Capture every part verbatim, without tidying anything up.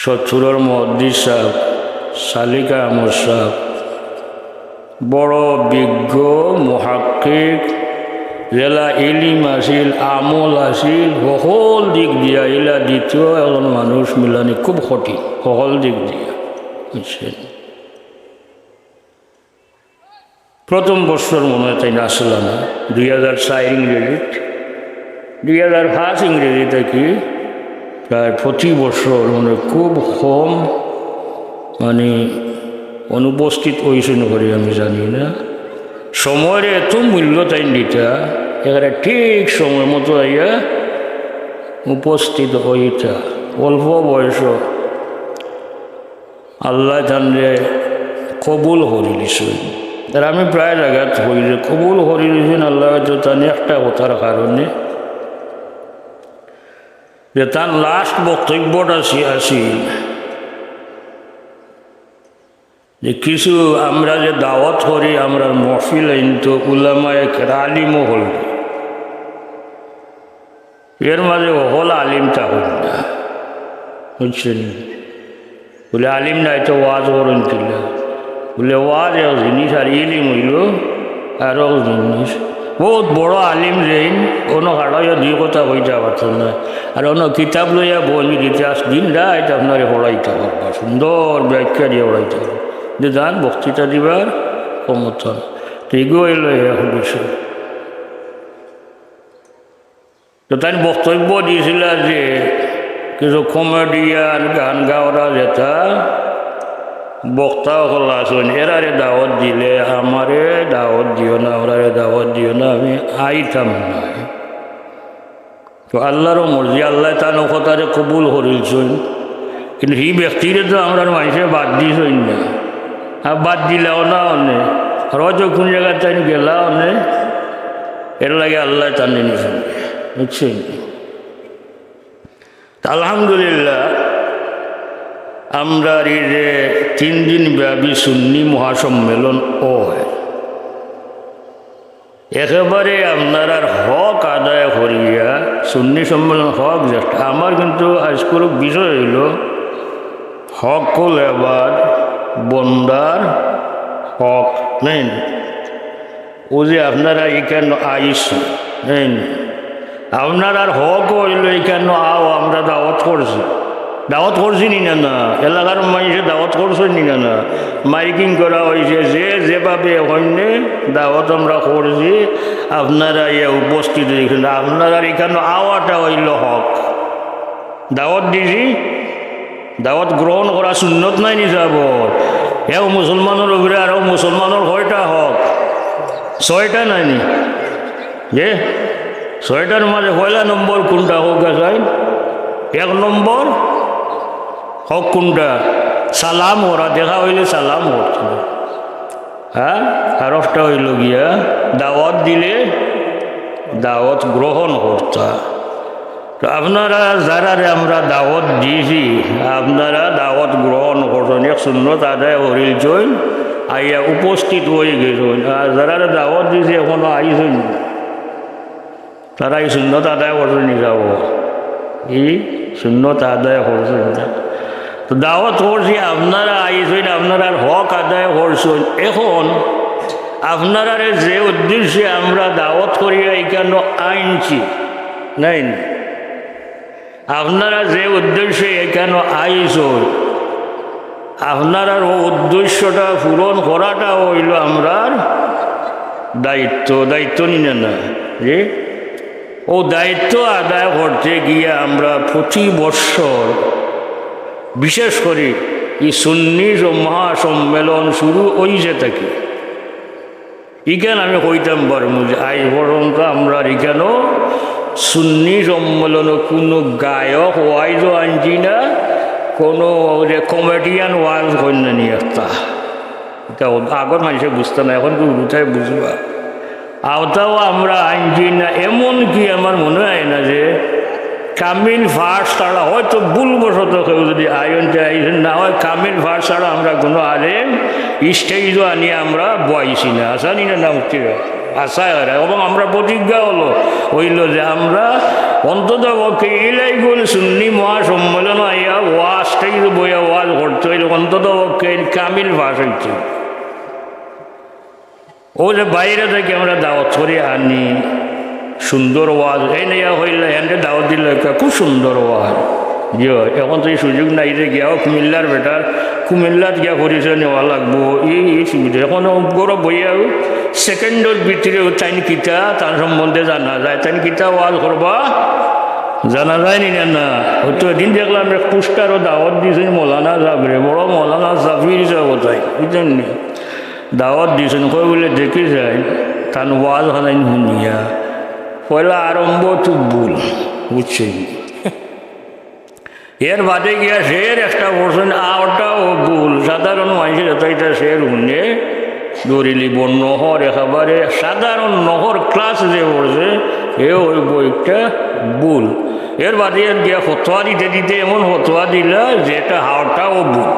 সচ্ছুরর মুহাদ্দিস সাহেব, সালিক আহমদ সাহেব, বড় বিজ্ঞ মুহাক্কিক, যেলা ইলিম আছিল, আমল আছিল, হকল দিক দিয়া ইলা দ্বিতীয় একজন মানুষ মিলানি খুব কঠিন, হকল দিক দিয়া, বুঝছেন? প্রথম বছর মনে হয় তাইন আছলা না, দুই হাজার চার ইংরেজিত, দুই হাজার পাঁচ ইংরেজি থাকি প্রায় প্রতি বছর মানে খুব কম মানে অনুপস্থিত অইছইন করি আমি জানি না। সময়র এত মূল্য তাইন দিতা, একেবারে ঠিক সময় মতো আইয়া উপস্থিত অইতা। অল্প বয়স আল্লায় তানরে কবুল করি নিছইন। আর আমি প্রায় জাগাত কই যে কবুল করি নিছইন আল্লায়, হয়তো তান একটা কথার কারণে, যে তান last বক্তব্যটা আছি-, আছিল যে কিছু আমরা যে দাওয়াত করি, আমরার মহফিল আইন তো উলামায়ে কেরাম, আলিমও হল, এর মাঝে হকল আলিম তা হইল না, বুঝছেন? বলে, "আলিম নাই তো ওয়াজ করইন কিলা?" বলে, "ওয়াজ এক জিনিস, আর ইলিম অইল আর এক জিনিস।" বহুত বড় আলিম যেইন, অনো খাড়াইয়া দুই কথা কইতা পারছইন না, আর অনো কিতাব লইয়া বই দিতে আস, দিন রাইত আপনারে পড়াইতা পারবা, সুন্দর ব্যাখ্যা দিয়া পড়াইতা পারবা, যে যান বক্তৃতা দিবার ক্ষমতা নাই। তো এগু অইল এক বিষয়। তো তাইন বক্তব্য দিছিলা যে কিছু comedian, গান গাওরা যেতা বক্তা অকল আছইন, এরারে দাওয়াত দিলে আমারে দাওয়াত দিও না, আমরারে দাওয়াত দিও না, আমি আইতাম না। তো আল্লারও মর্জি, আল্লায় তান কথারে কবুল করিলছইন। কিন্তু হি ব্যক্তিরে তো আমরার মানষে বাদ দিছইন না, আর বাদ দিলাও না অনে, আর হয়তো কুন জাগাত তাইন গেলা অনে, এর লাগি আল্লায় তানরে নিছইন, বুঝছইন? তা আলহামদুলিল্লাহ, আমরার এই যে তিন দিন ব্যাপী সুন্নি মহাসম্মেলন অয়, একেবারে আপনারার হক আদায় করিয়া, সুন্নি সম্মেলন হক যেটা, আমার কিন্তু আইজকুর বিষয় অইল হকুল এবাদ, বন্দার হক, নায়নি? অউ যে আপনারা ইখান আইছইন, নায়নি? আপনারার হক অইল ইখান আও, আমরা দাওয়াত করছি। দাওয়াত করছি নি না, না? এলাকার মানষে দাওয়াত করছইন নি না, না? Miking করা অইছে, যে যেভাবে অইন্যে দাওয়াত আমরা করছি, আপনারা ইয়া উপস্থিত অইছইন। আপনারার ইখান আওয়াটা অইল হক। দাওয়াত দিছি, দাওয়াত গ্রহণ করা সুন্নত নায়নি সাবর? এক মুসলমানর উপরে আরক মুসলমানর কয়টা হক? ছয়টা নায়নি? যে ছয়টার মাঝে পয়লা নম্বর কুনটা কউক্কা চাইন? এক নম্বর হক কুনটা? সালাম করা, দেখা অইলে সালাম করতে। হ্যাঁ, আর একটা অইল গিয়া দাওয়াত দিলে দাওয়াত গ্রহণ করতা। তো আপনারা যারারে আমরা দাওয়াত দিছি, আপনারা দাওয়াত গ্রহণ করছইন, এক সুন্নত আদায় করিলছইন, আইয়া উপস্থিত অইগেছইন। আর যারারে দাওয়াত দিছি অখনো আইছইন না, তারা ই সুন্নত আদায় করছইন নি সাবর? ই সুন্নত আদায় করছইন না। তো দাওয়াত করছি, আপনারা আইছইন, আপনারার হক আদায় করছইন। অখন আপনারারে যে উদ্দেশ্যে আমরা দাওয়াত করিয়া ইখানো আনছি, নায়নি? আপনারা যে উদ্দেশ্যে ইখানো আইছইন, আপনারার অউ উদ্দেশ্যটা পূরণ করাটা অইল আমরার দায়িত্ব, দায়িত্ব নি না, না? জি? অউ দায়িত্ব আদায় করতে গিয়া আমরা প্রতি বৎসর, বিশেষ করি ই সুন্নি জ-, মহাসম্মেলন শুরু অইছে থাকি, ইখান আমি কইতাম পারমু যে আইজ পর্যন্ত আমরার ইখানো সুন্নি সম্মেলনো কুনু গায়ক ওয়াইজও আনছি না, কুনু যে comedian ওয়াজ কইন না নি একটা। ইটা আগর মানষে বুঝতা না, অখন তো উলটায় বুঝবা। অতাও আমরা আনছি না, এমনকি আমার মনে অয় না যে কামিল পাঠ ছাড়া, হয়তো ভুলবশত কেউ যদি আইন তে আইছইন, না অয় কামিল পাঠ ছাড়া আমরা কুনু আলেম stage-ও আনি আমরা বওয়াইছি না। আছানি না, না মুফতি সাব? আছা এরা। এবং আমরা প্রতিজ্ঞা অইল, অইল যে আমরা অন্তত পক্ষে ইলাইগুল সুন্নি মহাসম্মেলন আইয়া ওয়াজ stage-ও অন্তত পক্ষে কামিল পাস অইতো। অউ যে বাইরে থাকি আমরা দাওয়াত করি আনি, সুন্দর ওয়াজ, এই নিয়া কইলা, হেনরে দাওয়াত দিলা, কউক্কা খুব সুন্দর ওয়াজ। জি অয়, এখন তো ই সুযোগ নাই যে গিয়াও কুমিল্লার বেটার, কুমিল্লাত গিয়া পরিচয় নেওয়া লাগবো, ই, ই সুবিধা। এখন ঘরো বইয়াউ সেকেন্ডর ভিতরেউ তাইন কিতা, তান সম্বন্ধে জানা যায়, তাইন কিতা ওয়াজ করবা, জানা যায় নি না, না? অউ তো এদিন দেখলাম এক পোস্টারো দাওয়াত দিছইন মৌলানা সাবরে, বড় মৌলানা সাফির সাব অতাইন, বুঝছইন নি? দাওয়াত দিছইন, কয় বুলে দেখি যাইন, তান ওয়াজ খানাইন হুনিয়া। পয়লা আরম্ভ তো ভুল, বুঝছইন নি? এর বাদে গিয়া শের একটা পড়ছইন, অটাও ভুল। সাধারণ মানষে যেতা ইতা শের হুনে, ধরিলিবো নহর, একেবারে সাধারণ নহর ক্লাস যে পড়ছে, এ অউ বইটা ভুল। এর বাদে এর গিয়া ফতোয়া দিতে দিতে এমন ফতোয়া দিলা যে ইটা হাওটা ও ভুল।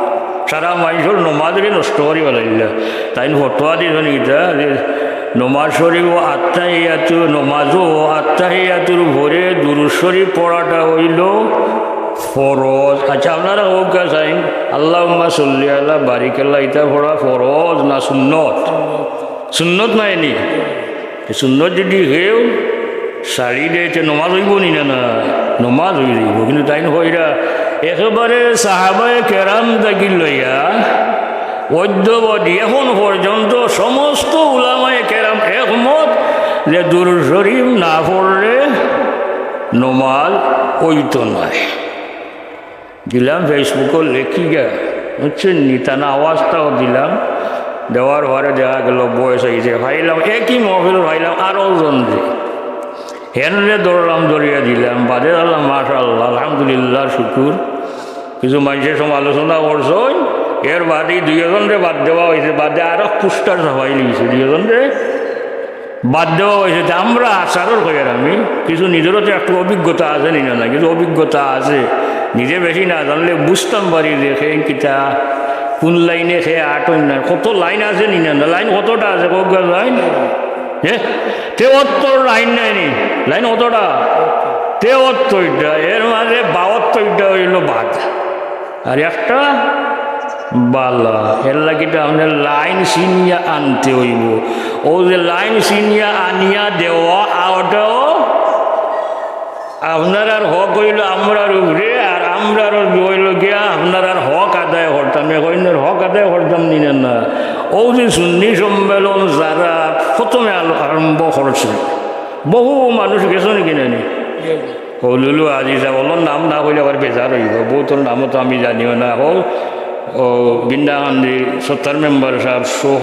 সারা মানষর নমাজরে নষ্ট করি ফালাইলা। তাইন ফতোয়া দিছইন ইটা যে নমাজ শরিফো আত্তাহিয়াতু, নমাজো আত্তাহিয়াতুর উপরে দুরুদ শরিফ পড়াটা অইলো ফরজ। আচ্ছা, আপনারা কউক্কা চাইন, আল্লাহুম্মা সাল্লি আলা বারিক আলা, ইটা পড়া ফরজ না সুন্নত? সুন্নত নায় নি? তে সুন্নত যুদি কেউ ছাড়ি দেয়, তে নমাজ অইবো নি না? না, নমাজ অই যাইবো। কিন্তু তাইন কইরা একেবারে সাহাবায়ে কেরাম থাকি লইয়া অদ্যাবধি এখন পর্যন্ত সমস্ত উলামায়ে কেরাম একমত যে দুরুদ শরিফ না পড়লে নমাজ অইতো নায়। দিলাম Facebook-ও লেখিয়া, বুঝছইন নি? তান আওয়াজটাও দিলাম, দেওয়ার পরে দেখা গেল বয়স অইছে, পাইলাম একই মহফিল পাইলাম আরো জনরে। হেনরে ধরলাম, ধরিয়া দিলাম, বাদে আল্লাহ, মাশাআল্লাহ, আলহামদুলিল্লাহ, শুকুর। কিছু মানষে সমালোচনা করছইন, এর বাদে দুইজনরে বাদ দেওয়া অইছে, বাদে আরো পোস্টার ছাপাই লইছে, দুইজনরে বাদ দেওয়া অইছে। তে আমরা আছারর কইয়ার আমি, কিছু নিজরও তো একটু অভিজ্ঞতা আছে নি না, না, কিছু অভিজ্ঞতা আছে। নিজে বেশি না জানলে বুঝতাম পারি যে কে কিতা, কুন লাইনে কে আটইন না। কত লাইন আছে নি না, না, লাইন কতটা আছে, কউক্কা লাইন? হে? তেহত্তর লাইন নায় নি? লাইন কতটা? তেহত্তরটা। এর মাঝে বাহাত্তরটা অইলো বাদ। আর একটা বালা, এর লাগি তো আপনার লাইন চিনিয়া আনতে অইবো। অউ যে লাইন চিনিয়া আনিয়া দেওয়া, অটাও আপনারার হক অইলো আমরার উপরে, আর আমরার অইলো গিয়া আপনারার হক আদায় করতাম। এখন হক আদায় করতাম নি না, না। অউ যে সুন্নি সম্মেলন যারা প্রথমে আলো-, আরম্ভ করছে, বহু মানুষ গেছইন নি না নি? অউ লুলু আজিজা, অগুর নাম না কইলে আবার বেজার অইবো। বউতর নামও তো আমি জানিও না। অউ, অউ বিন্দাকান্দি সত্তার মেম্বার সাব সহ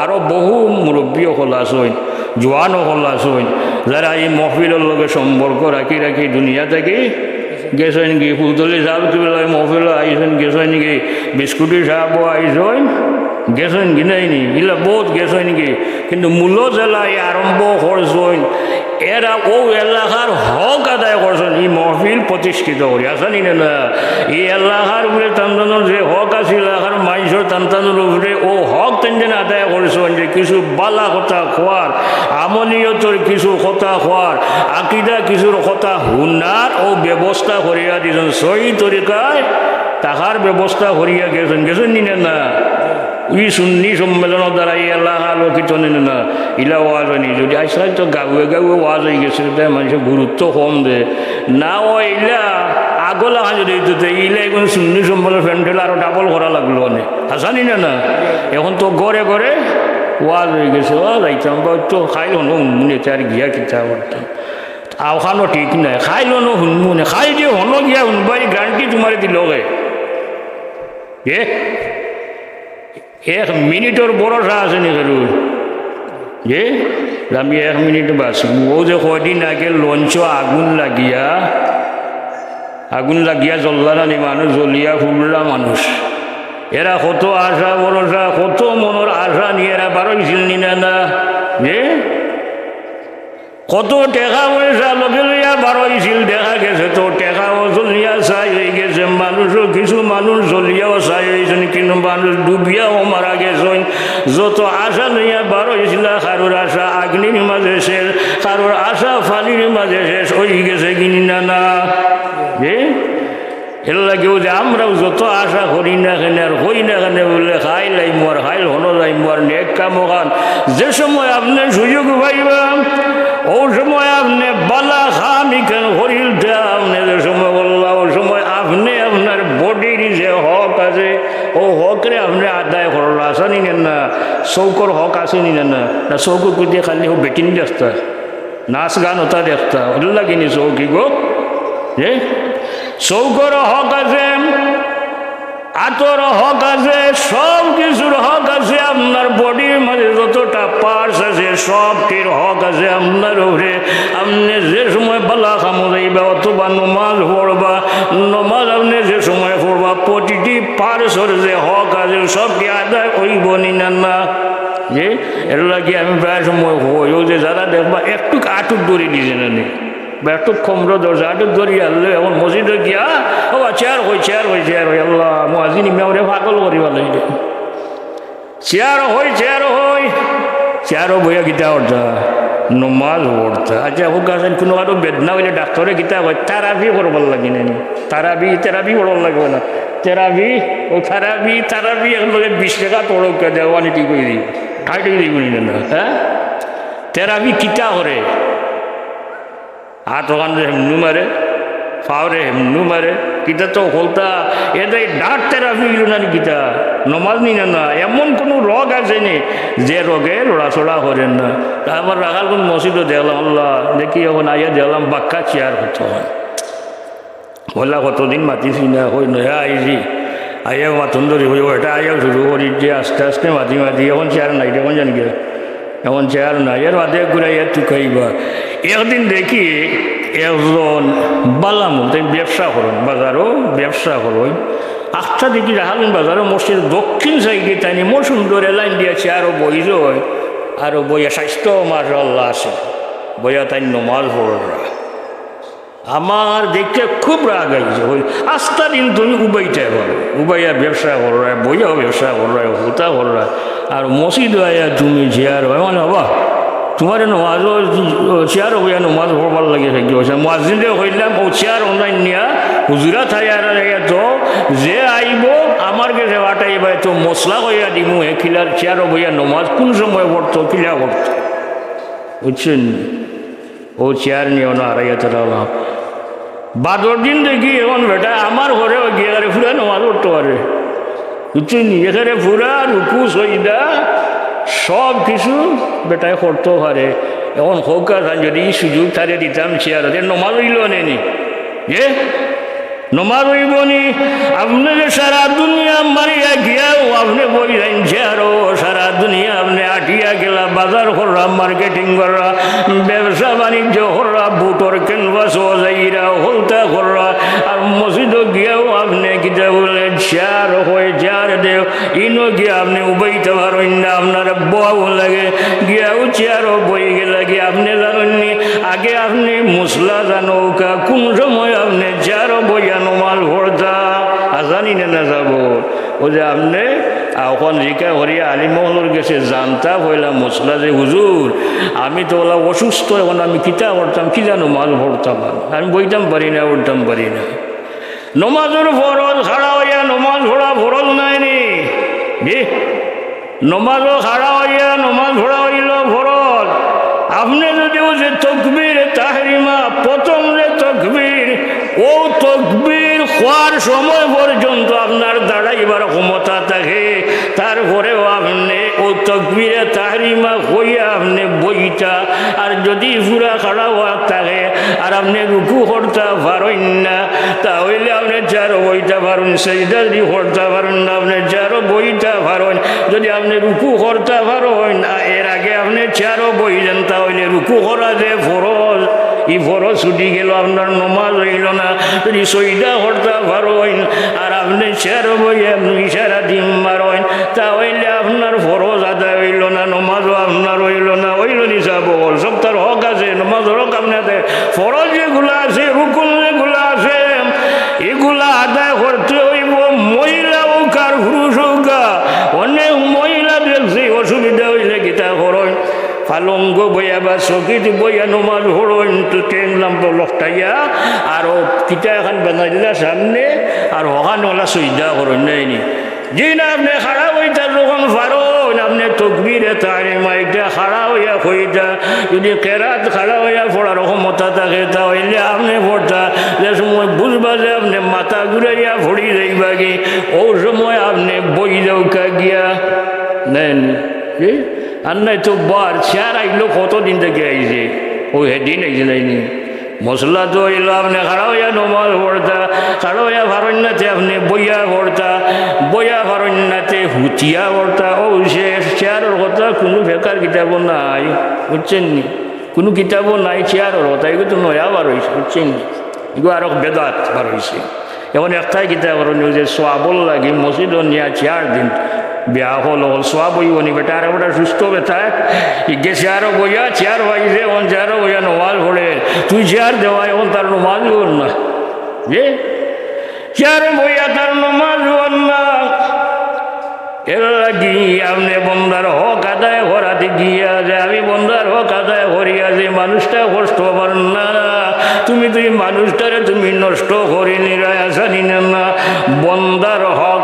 আরো বহু মুরব্বি অকল আছইন, জোয়ান অকল আছইন, যারা ই মহফিলর লগে সম্পর্ক রাখি রাখি দুনিয়া থাকি গেছইন গি। ফুলতলি সাব কিবলা মহফিলো আইছইন, গেছইন গি। বিস্কুটি সাবও আইছইন, গেছইন গি নায় নি? ইলা বউত গেছইন গি। কিন্তু মূল যেলা ই আরম্ভ করছইন, এরা অউ এলাকার হক আদায় করছইন, ই মহফিল প্রতিষ্ঠিত করি, আছে নি না, না? ই এলাকার উপরে তান তানর যে হক আছে, এলাকার মানষর তান তানর উপরে অউ হক তাইন যেন আদায় করছইন, যে কিছু বালা কথা কওয়ার, আমলিয়তর কিছু কথা কওয়ার, আকিদা কিছুর কথা হুনার অউ ব্যবস্থা করিয়া দিছইন, সহি তরিকায় থাকার ব্যবস্থা করিয়া গেছইন, গেছইন নি না, না? ই সুন্নি সম্মেলনর দ্বারা ই এলাকা আলোকিত নি না, না? ইলা ওয়াজ অয়নি। যুদি আইজকাইল তো গাউয়ে গাউয়ে ওয়াজ অইগেছে, তাই মানষে গুরুত্ব কম দেয়। না অয় ইলা আগলা খান যুদি অইতো, তে ইলা এখন সুন্নি সম্মেলন প্যান্ডেল আরো ডাবল করা লাগলো অনে। আছে নি না, না? এখন তো ঘরে ঘরে ওয়াজ অইগেছে, ওয়াজ আইতাম বা তো খাইল অনো হুনমুনে, তে আর গিয়া কিতা করতাম? অখানও ঠিক নায়, খাইল অনো হুনমুনে, খাইল যে হনো গিয়া হুনবায়, ই গ্যারান্টি তুমারে দিলো কে? এ? এক মিনিটর ভরসা আছে নি কারো? যে আমি এক মিনিট বাঁচমু। অউ যে কয়দিন আগে লঞ্চো আগুন লাগিয়া, আগুন লাগিয়া জ্বললা না নি মানুষ, জ্বলিয়া পুড়লা মানুষ। এরা কত আশা ভরসা, কত মনর আশা নিয়া এরা বারইছিল নি না, না? যে কত টেকা পয়সা লগে লইয়া বারইছিল, দেখা গেছে তো টেকাও জ্বলিয়া ছাই অইগেছে, মানুষও, কিছু মানুষ জ্বলিয়াও ছাই অইছইন, কিছু মানুষ ডুবিয়াও মারা গেছইন। যত আশা লইয়া বারইছিলা, কারোর আশা আগ্নির মাঝে শেষ, কারোর আশা পানির মাঝে শেষ অইগেছে গি নি না, না? যে এর লাগিও যে আমরাও যত আশা করি না কেনে আর কই না কেনে বুলে, খাইল আইমু আর খাইল হনো যাইমু আর নেক কাম অখান, যে সময় আপনে সুযোগ পাইবা, অউ সময় আপনে বালা কাম ইখান করিলতা, আপনে যে সময় করলা, অউ সময় আপনে আপনার বডির যে হক আছে, অউ হকরে আপনে আদায় করলা, আছে নি না? চউখর হক আছে নি না? না চউখর কুদিয়ে খালি অউ বেটিন দেখতা, নাচ গান অতা দেখতা, অউর লাগি নি চউখ ইগু? যে চউখর হক আছে, আতর হক আছে, সব কিছুর হক আছে, আপনার বডির মাঝে যতটা পার্টস আছে, সবটির হক আছে আপনার উপরে। আপনে যে সময় বালা কামো যাইবা অথবা নমাজ পড়বা, নমাজ আপনে যে সময় পড়বা, প্রতিটি পার্টসর যে হক আছে, সবটি আদায় অইবো নি না? না, যে এর লাগি আমি প্রায় সময় কই, অউ যে যারা দেখবা একটুক আটুক ধরি দিছে না নি, বা একটুক কমরো ধরছে, আটুক ধরি আনলে অখন মসজিদো গিয়া, "ও বা, চেয়ার কই, চেয়ার কই, চেয়ার কই, আল্লাহ, মুয়াজ্জিন ইমামরে পাগল করি ফালাইলে।" চেয়ার কই, চেয়ার কই, চেয়ারো বইয়া কিতা করতা? নমাজ পড়তা। আচ্ছা, অউ গাছের কুনু কারো বেদনা অইলে ডাক্তরে কিতা কয়? তারাবি করবার লাগি না নি? তারাবি, তারাবি পড়বার লাগি না? তারাবি, অউ তারাবি, তারাবি অখন লগে বিশ টাকা পড়উক্কা, দেওয়ানি ঠিক অই দিবো, ঠাই ঠিক অই দিবো নি না? হ্যাঁ, তারাবি কিতা করে? আত অখানরে হেমনু মারে, পাওরে হেমনু মারে, কিতা তো হকলতা, এটাই ডাট তারাবি অইলো না নি কিতা? নমাজ নি না? না, এমন কুনু রোগ আছে নি যে রোগে লড়াচড়া করে না? তা আবার রাখালগঞ্জ মসজিদো দেখলাম, আল্লাহ, দেখি অখন আইয়া দেখলাম বাক্কা চেয়ার কত অয়। অলা কতদিন মাতিছি না, কই নয়া আইছি, আইয়া মাতন ধরি, কই, "ও, এটা আইয়া শুরু করি যে আস্তে আস্তে মাতি মাতি, অখন চেয়ার নাই, অখন জানি গিয়া, অখন চেয়ার নাই।" এর বাদে ঘুরাইয়া তুকাইবা। একদিন দেখি একজন বালা মুখ, তাইন ব্যবসা করইন, বাজারো ব্যবসা করইন। আখতা দেখি রাখালগঞ্জ বাজারো মসজিদর দক্ষিণ সাইডে তাইন এমন সুন্দর লাইন দিয়া চেয়ারো বইছইন, আরো বইয়া স্বাস্থ্য মাশাআল্লাহ আছে, বইয়া তাইন নমাজ পড়রা। আমার দেখতে খুব রাগ আইছে, কই, "আস্তা দিন তুমি উবাইতায় পারো, উবাইয়া ব্যবসা কররায়, বইয়াও ব্যবসা কররায়, হুতা কররায়, আর মসজিদো আইয়া তুমি চেয়ারো।" মানে, "বাবা, তুমারে নমাজো চেয়ারো বইয়া নমাজ পড়বার লাগি সাহায্য করছে।" মুয়াজ্জিনরে কইলাম, "ও চেয়ার অনাইন নিয়া হুজুরা থাইয়ার আইয়া তো, যে আইবো আমার গেছে পাঠাইবা, তো মসলা কইয়া দিমু, হে কিলার চেয়ারো বইয়া নমাজ কুন সময় পড়তো, কিলা পড়তো।" বুঝছইন নি? অউ চেয়ার নিয়া অনো আড়াইয়া তারা অলাম। বাদর দিন দেখি অখন বেটা আমার ঘরে গিয়া একেবারে পুরা নমাজ পড়তো পারে। বুঝছইন নি? একেবারে পুরা রুকু সইজদা সব কিছু বেটায় করতো পারে। অখন কউক্কা চাইন, যদি ই সুযোগ তারে দিতাম চেয়ারো, তে নমাজ অইলো নে নি? এ? নমাজ অইবো নি? আপনে যে সারা দুনিয়া মারিয়া গিয়াও আপনে বই যাইন চেয়ারো, সারা দুনিয়া আপনে আটিয়া গেলা, বাজার কররা, মার্কেটিং কররা, ব্যবসা বাণিজ্য কররা, ভোটর ক্যানভাসো যাইরা, হকলতা কররা, আর মসজিদো গিয়াও আপনে কিতা বুলে চেয়ার কয়, চেয়ার দেও, ইনো গিয়া আপনে উবাইতা পারইন না, আপনার বওয়াও লাগে, গিয়াও চেয়ারো বই গেলা গিয়া আপনে জানইন নি, আগে আপনে মসলা জানউক্কা, কুন সময় আপনে চেয়ারো বইয়া নমাজ পড়তা? আজানি নে না যাব? অউ যে আপনে, আ, অখন জিকা করি আলিম অকলর গেছে জানতা পয়লা মসলা যে, "হুজুর, আমি তো অলা অসুস্থ, অখন আমি কিতা করতাম, কিলা নমাজ পড়তাম? আমি বইতাম পারি না, উঠতাম পারি না।" নমাজর ফরজ, খাড়া অইয়া নমাজ পড়া ফরজ নায় নি? জি? নমাজো খাড়া অইয়া নমাজ পড়া অইলো ফরজ। আপনে যদি অউ যে তকবীরে তাহরিমা, প্রথম যে তকবীর, অউ তকবীর কওয়ার সময় পর্যন্ত আপনার দাঁড়াইবার ক্ষমতা থাকে, তারপরেও আপনে অউ তকবীরে তাহরিমা কইয়া আপনে বইতা, আর যদি পুরা খাড়া অওয়ার থাকে, আর আপনে রুকু করতা পারইন না, তা অইলে আপনে চেয়ারো বইতা পারইন, সেজদা যদি করতা পারইন না, আপনে চেয়ারো বইতা পারইন। যদি আপনে রুকু করতা পারইন, আ, এর আগে আপনে চেয়ারো বইছইন, তা অইলে রুকু করা যে ফরজ, ই ফরজ ছুটি গেলো, আপনার নমাজ অইলো না। যদি সইজদা করতা পারইন, আর আপনে চেয়ারো বইয়া আপনে ইশারা দি মারইন, তা অইলে আপনার ফরজ আদায় অইলো না, নমাজও আপনার অইলো না, অইলো নি সাব অকল? সবতার হক আছে, নমাজর হক আপনে আদায়। ফরজ যেগুলা আছে, রুকুন যেগুলা আছে, ইগুলা আদায় করতে অইবো, মহিলা অউক আর পুরুষ অউক। অনেক মহিলা দেখছি অসুবিধা অইলে কিতা করইন, পালঙ্গো বইয়া বা চকিত বইয়া নমাজ পড়ইন, তো ঠেং লাম্বা লটকাইয়া, আর অউ কিতা এখান বানাইলা সামনে, আর হখান অলা সইজদা করইন, নায়নি? জি না, আপনে খাড়া অইতা যখন পারইন, আপনে তকবিরে তাহরিমা ইটা খাড়া অইয়া কইতা, যুদি কেরাত খাড়া অইয়া পড়ার ক্ষমতা থাকে, তা অইলে আপনে পড়তা, যে সময় বুঝবা যে আপনে মাথা ঘুরাইয়া পড়ি যাইবাগি, অউ সময় আপনে বই যাউক্কা গিয়া, নায়নি? জি? আর নায় তো বার চেয়ার আইলো কতদিন থাকি আইছে, অউ হেদিন আইছে, নায়নি? মসলা তো অইলো আপনে খাড়া অইয়া নমাজ পড়তা, খাড়া অইয়া পারইন না তে আপনে বইয়া পড়তা, বইয়া পারইন না তে হুতিয়া পড়তা, অউ শেষ। চেয়ারর কথা কুনু ফেকার কিতাবো নাই, বুঝছইন নি? কুনু কিতাবো নাই চেয়ারর কথা, ইগু তো নয়া বার অইছে, বুঝছইন নি? ইগু আরক বেদাত বার অইছে। এখন একটাই কিতা করইন, অউ যে সওয়াবর লাগি মসজিদো নিয়া চেয়ার দিন, বেয়াকল অকল সওয়াব অইবো নি বেটা, আর বেটা সুস্থ বেটা, ইগে চেয়ারো বইয়া, চেয়ার পাইছে, এখন চেয়ারো বইয়া নমাজ পড়ে, তুই চেয়ার দেওয়া, এখন তার নমাজ অর না, যে চেয়ারো বইয়া তার নমাজ অর না। এরলাগি আপনে বন্দার হক আদায় করাত গিয়া যে আমি বন্দার হক আদায় করিয়া যে মানুষটা কষ্ট পার না, তুমি তো ই মানুষটারে তুমি নষ্ট করি নিরায় আসানি না, না। বন্দার হক,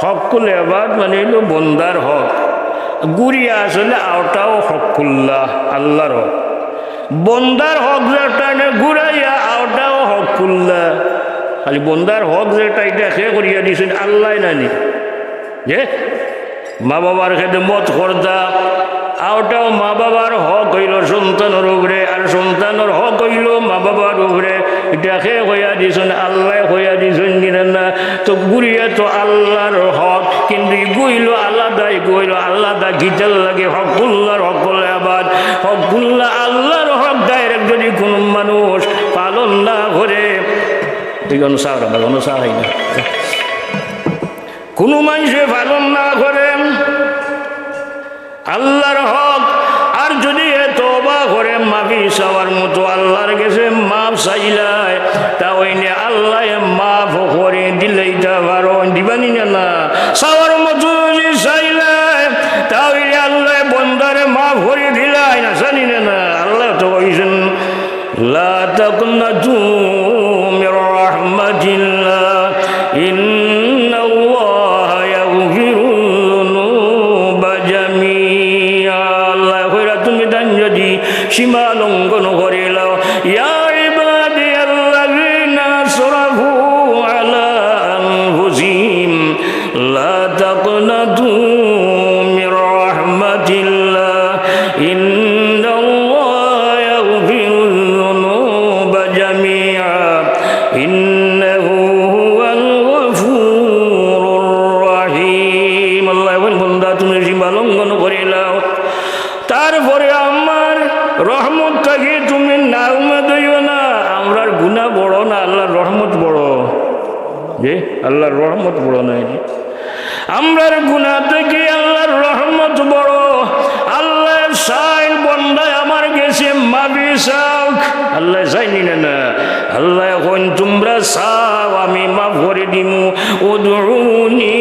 হক্কুল এবাদ মানে অইলো বন্দার হক। ঘুরিয়া আসলে অউটাও হক্কুল্লাহ, আল্লার হক। বন্দার হক যেটা নে ঘুরাইয়া অউটাও হক্কুল্লাহ। খালি বন্দার হক যেটা, ইটা কে করিয়া দিছইন? আল্লায় নানি? যে মা বাবার খেদমত করতা, অউটাও মা বাবার হক অইলো সন্তানর উপরে, আর সন্তানর হক অইলো মা বাবার উপরে। ইটা কে কইয়া দিছইন? আল্লায় কইয়া দিছইন, কিনা না? তো ঘুরিয়া তো আল্লার হক, কিন্তু ইগু অইলো আলাদা, ইগু অইলো আলাদা। কিতার লাগি? হক্কুল্লার হক্কুল এবাদ, হক্কুল্লা আল্লার হক direct যুদি কুনু মানুষ পালন না করে, তুই কোনো চা খাই না। কুনু মানষে পালন না করে আল্লার হক, আর যুদি হে তওবা করে, মাফি চাওয়ার মতো আল্লার গেছে মাফ চাইলায়, তা অইলে আল্লায় মাফ করি দিলাইতা পারইন, দিবা নি না? না, চাওয়ার মতো যুদি চাইলায়, তা অইলে আল্লায় বন্দারে মাফ করি দিলাইন, আছানি না? না, আল্লায় তো কইছইন, لا تقنطوا من رحمة الله إن الله يغفر الذنوب جميعا। আল্লায় কইরা তুমি তাইন যুদি সীমা লঙ্ঘন করিলাও, يا عبادي الذين أسرفوا على أنفسهم لا تقنطوا من رحمة الله إن الله يغفر الذنوب جميعا إنه هو الغفور الرحيم। আল্লায় কইন, বন্দা, তুমি সীমা লঙ্ঘন করিলাও, তারপরে আমার রহমত থাকি তুমি নাউমেদ অইও না। আমরার গুনা বড় না আল্লার রহমত বড়? জি, আল্লার রহমত বড় নায় নি? আমরার গুনা থাকি আল্লার রহমত বড়। আল্লায় চাইন বন্দায় আমার গেছে মাফি চাউক। আল্লায় চাইন নি না? না। আল্লায় কইন, তুমরা চাও, আমি মাফ করি দিমু। ادعوني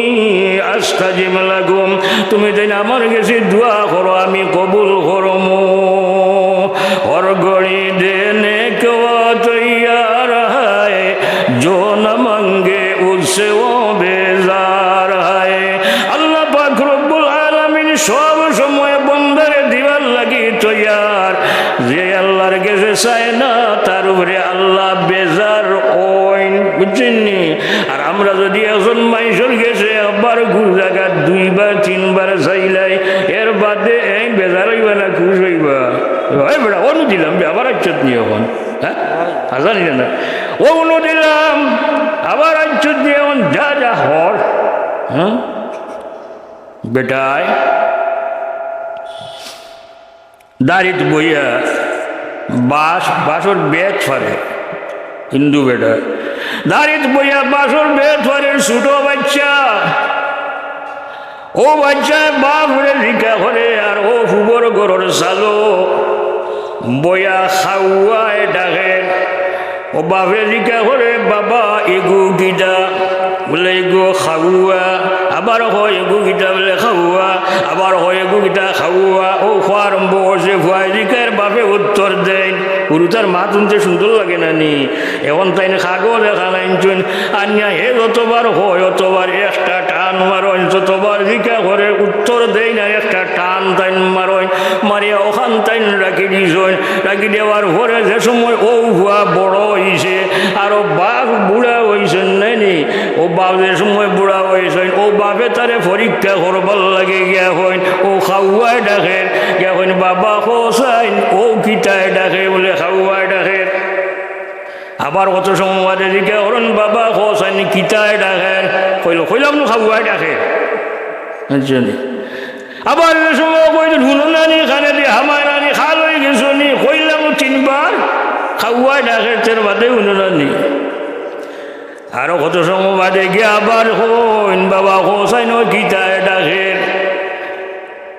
أستجب لكم। তুমি তাইন আমার গেছে দোয়া করো, আমি কবুল করমু। ہر گھڑی دینے کو تیار ہے، جو نہ مانگے اس سے وہ بیزار ہے۔ আল্লাহ পাক রব্বুল আলামিন সব সময় বন্দারে দিবার লাগি তৈয়ার। যে আল্লার গেছে চায় না, তার উপরে আল্লাহ বেজার অইন, বুঝছইন নি? আর আমরা যুদি একজন মানষর গেছে একবার ঘুর জাগাত দুইবার তিনবার চাইলাই, এর বাদে এই বেজার অইবা না খুশ অইবা? অয় বেটা, অনো দিলাম বে, আবার আইচ্ছত নি অখন? হ্যাঁ? আছানি না? অনো দিলাম, আবার আইচ্ছত নি অখন? যা, যা, হর। হ্যাঁ? বেটায় দাড়িত বইয়া বাঁশ, বাঁশর বেত ফারে, হিন্দু বেটা। দাড়িত বইয়া বাঁশর বেত ফারে ছোট বাইচ্চা। অউ বাইচ্চায় বাফরে জিকা করে, আর অউ ফুবর ঘরর চালো বইয়া খাওয়ায় ডাকে। অউ বাফরে জিকা করে, "বাবা, ইগু কিতা?" বুলে, "ইগু খাওয়া।" আবার আর কয় এগু কিতা বুলে খাওয়া, আবার কয় এগু কিতা খাওয়া। অউ খাওয়া আরম্ভ করছে, ফুয়ায় জিকায়, বাপে উত্তর দেইন। হুরুতার মাত হুনতে সুন্দর লাগে না নি? অখন তাইন কাগজ এখান আনছইন, আনিয়া হে যতবার কয়, অতবার একটা টান মারইন, যতবার জিকা করে উত্তর দেইন, আর একটা টান তাইন মারইন, মারিয়া অখান তাইন রাখি দিছইন। রাখি দেওয়ার পরে যে সময় অউ ফুয়া বড় অইছে, আর অউ বাপ বুড়া অইছইন, নায় নি? অউ বাপ যে সময় বুড়া অইছইন, অউ বাপে তারে পরীক্ষা করবার লাগি গিয়া কইন, অউ খাওয়ায় ডাকের, গিয়া কইন, "বাবা হোসাইন, অউ কিতায় ডাকে?" বুলে, "খাওয়ায় ডাকের।" আবার কত সময় বাদে জিকা করইন, "বাবা হোসাইন, কিতায় ডাকের?" কইল, "কইলাম নু খাওয়ায় ডাকের।" বুঝছো নি? আবার যে সময় কইন, "হুনো না নি, কানে দি হামায় না নি, খাল অই গেছো নি, কইলাম তিনবার, খাওয়ায় ডাকের, তের বাদে হুনো না নি।" আরো কত সময় বাদে গিয়া আবার কইন, "বাবা হোসাইন, অউ কিতায় ডাকের?"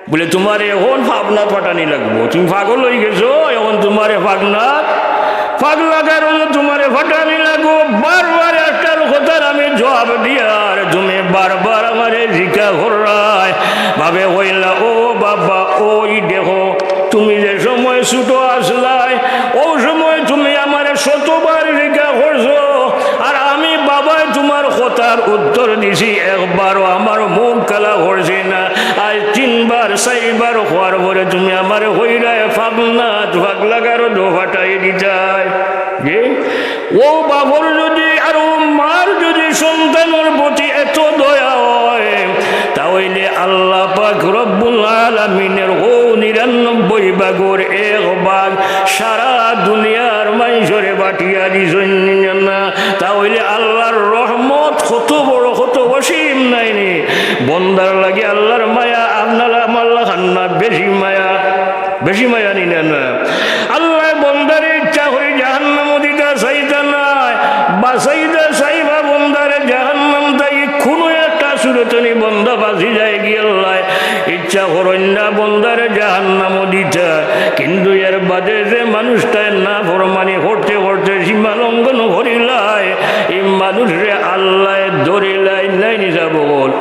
বুলে, "তুমারে অখন পাবনাত পাঠানি লাগবো, তুমি পাগল অই গেছো, অখন তুমারে পাবনাত, পাগলা গারদো তুমারে পাঠানি লাগবো। বারবার একটার কথার আমি জবাব দিয়ার তুমি বারবার আমারে জিকা কররায়।" বাপে কইলা, "ও বাবা, অউ দেখো, তুমি যে সময় ছোট আছলায়, অউ সময় তুমি আমারে শতবার জিকা করছো, আর আমি বাবায় তুমার কথার উত্তর দিছি, একবারও আমার মুখ কালা করছি না। আইজ তিনবার, চাইরবার কওয়ার পরে তুমি আমারে কইরায় পাবনাত, পাগলা গারদো পাঠাই দিতায়।" জি? অউ বাপর যুদি আর অউ মার যুদি সন্তানর প্রতি এত দয়া অয়, তা অইলে আল্লাহ পাক রব্বুল আলামিনের অউ নিরানব্বই ভাগর এক ভাগ সারা দুনিয়ার মানষরে বাটিয়া দিছইন না? তা অইলে আল্লাহর রহমত কত বড়, কত অসীম, নায় নি? বন্দার লাগি আল্লাহর মায়া আপনার আমার লাখান না, বেশি মায়া, বেশি মায়া নি না? না, আল্লায় বন্দারে ইচ্ছা করি জাহান্নামো দিতা চাইতা নায়, বাচাইতা চাইবা বন্দারে জাহান্নাম থাকি। কুনু একটা সুরতে নি বন্দা বাচি যায় গি, আল্লায় ইচ্ছা করইন না বন্দারে জাহান্নামো দিতা। কিন্তু এর বাদে যে মানুষটায় নাফরমানি করতে করতে সীমা লঙ্ঘন করিলায়, ই মানুষরে আল্লায় ধরিলাইন, নায় নি সাব অকল?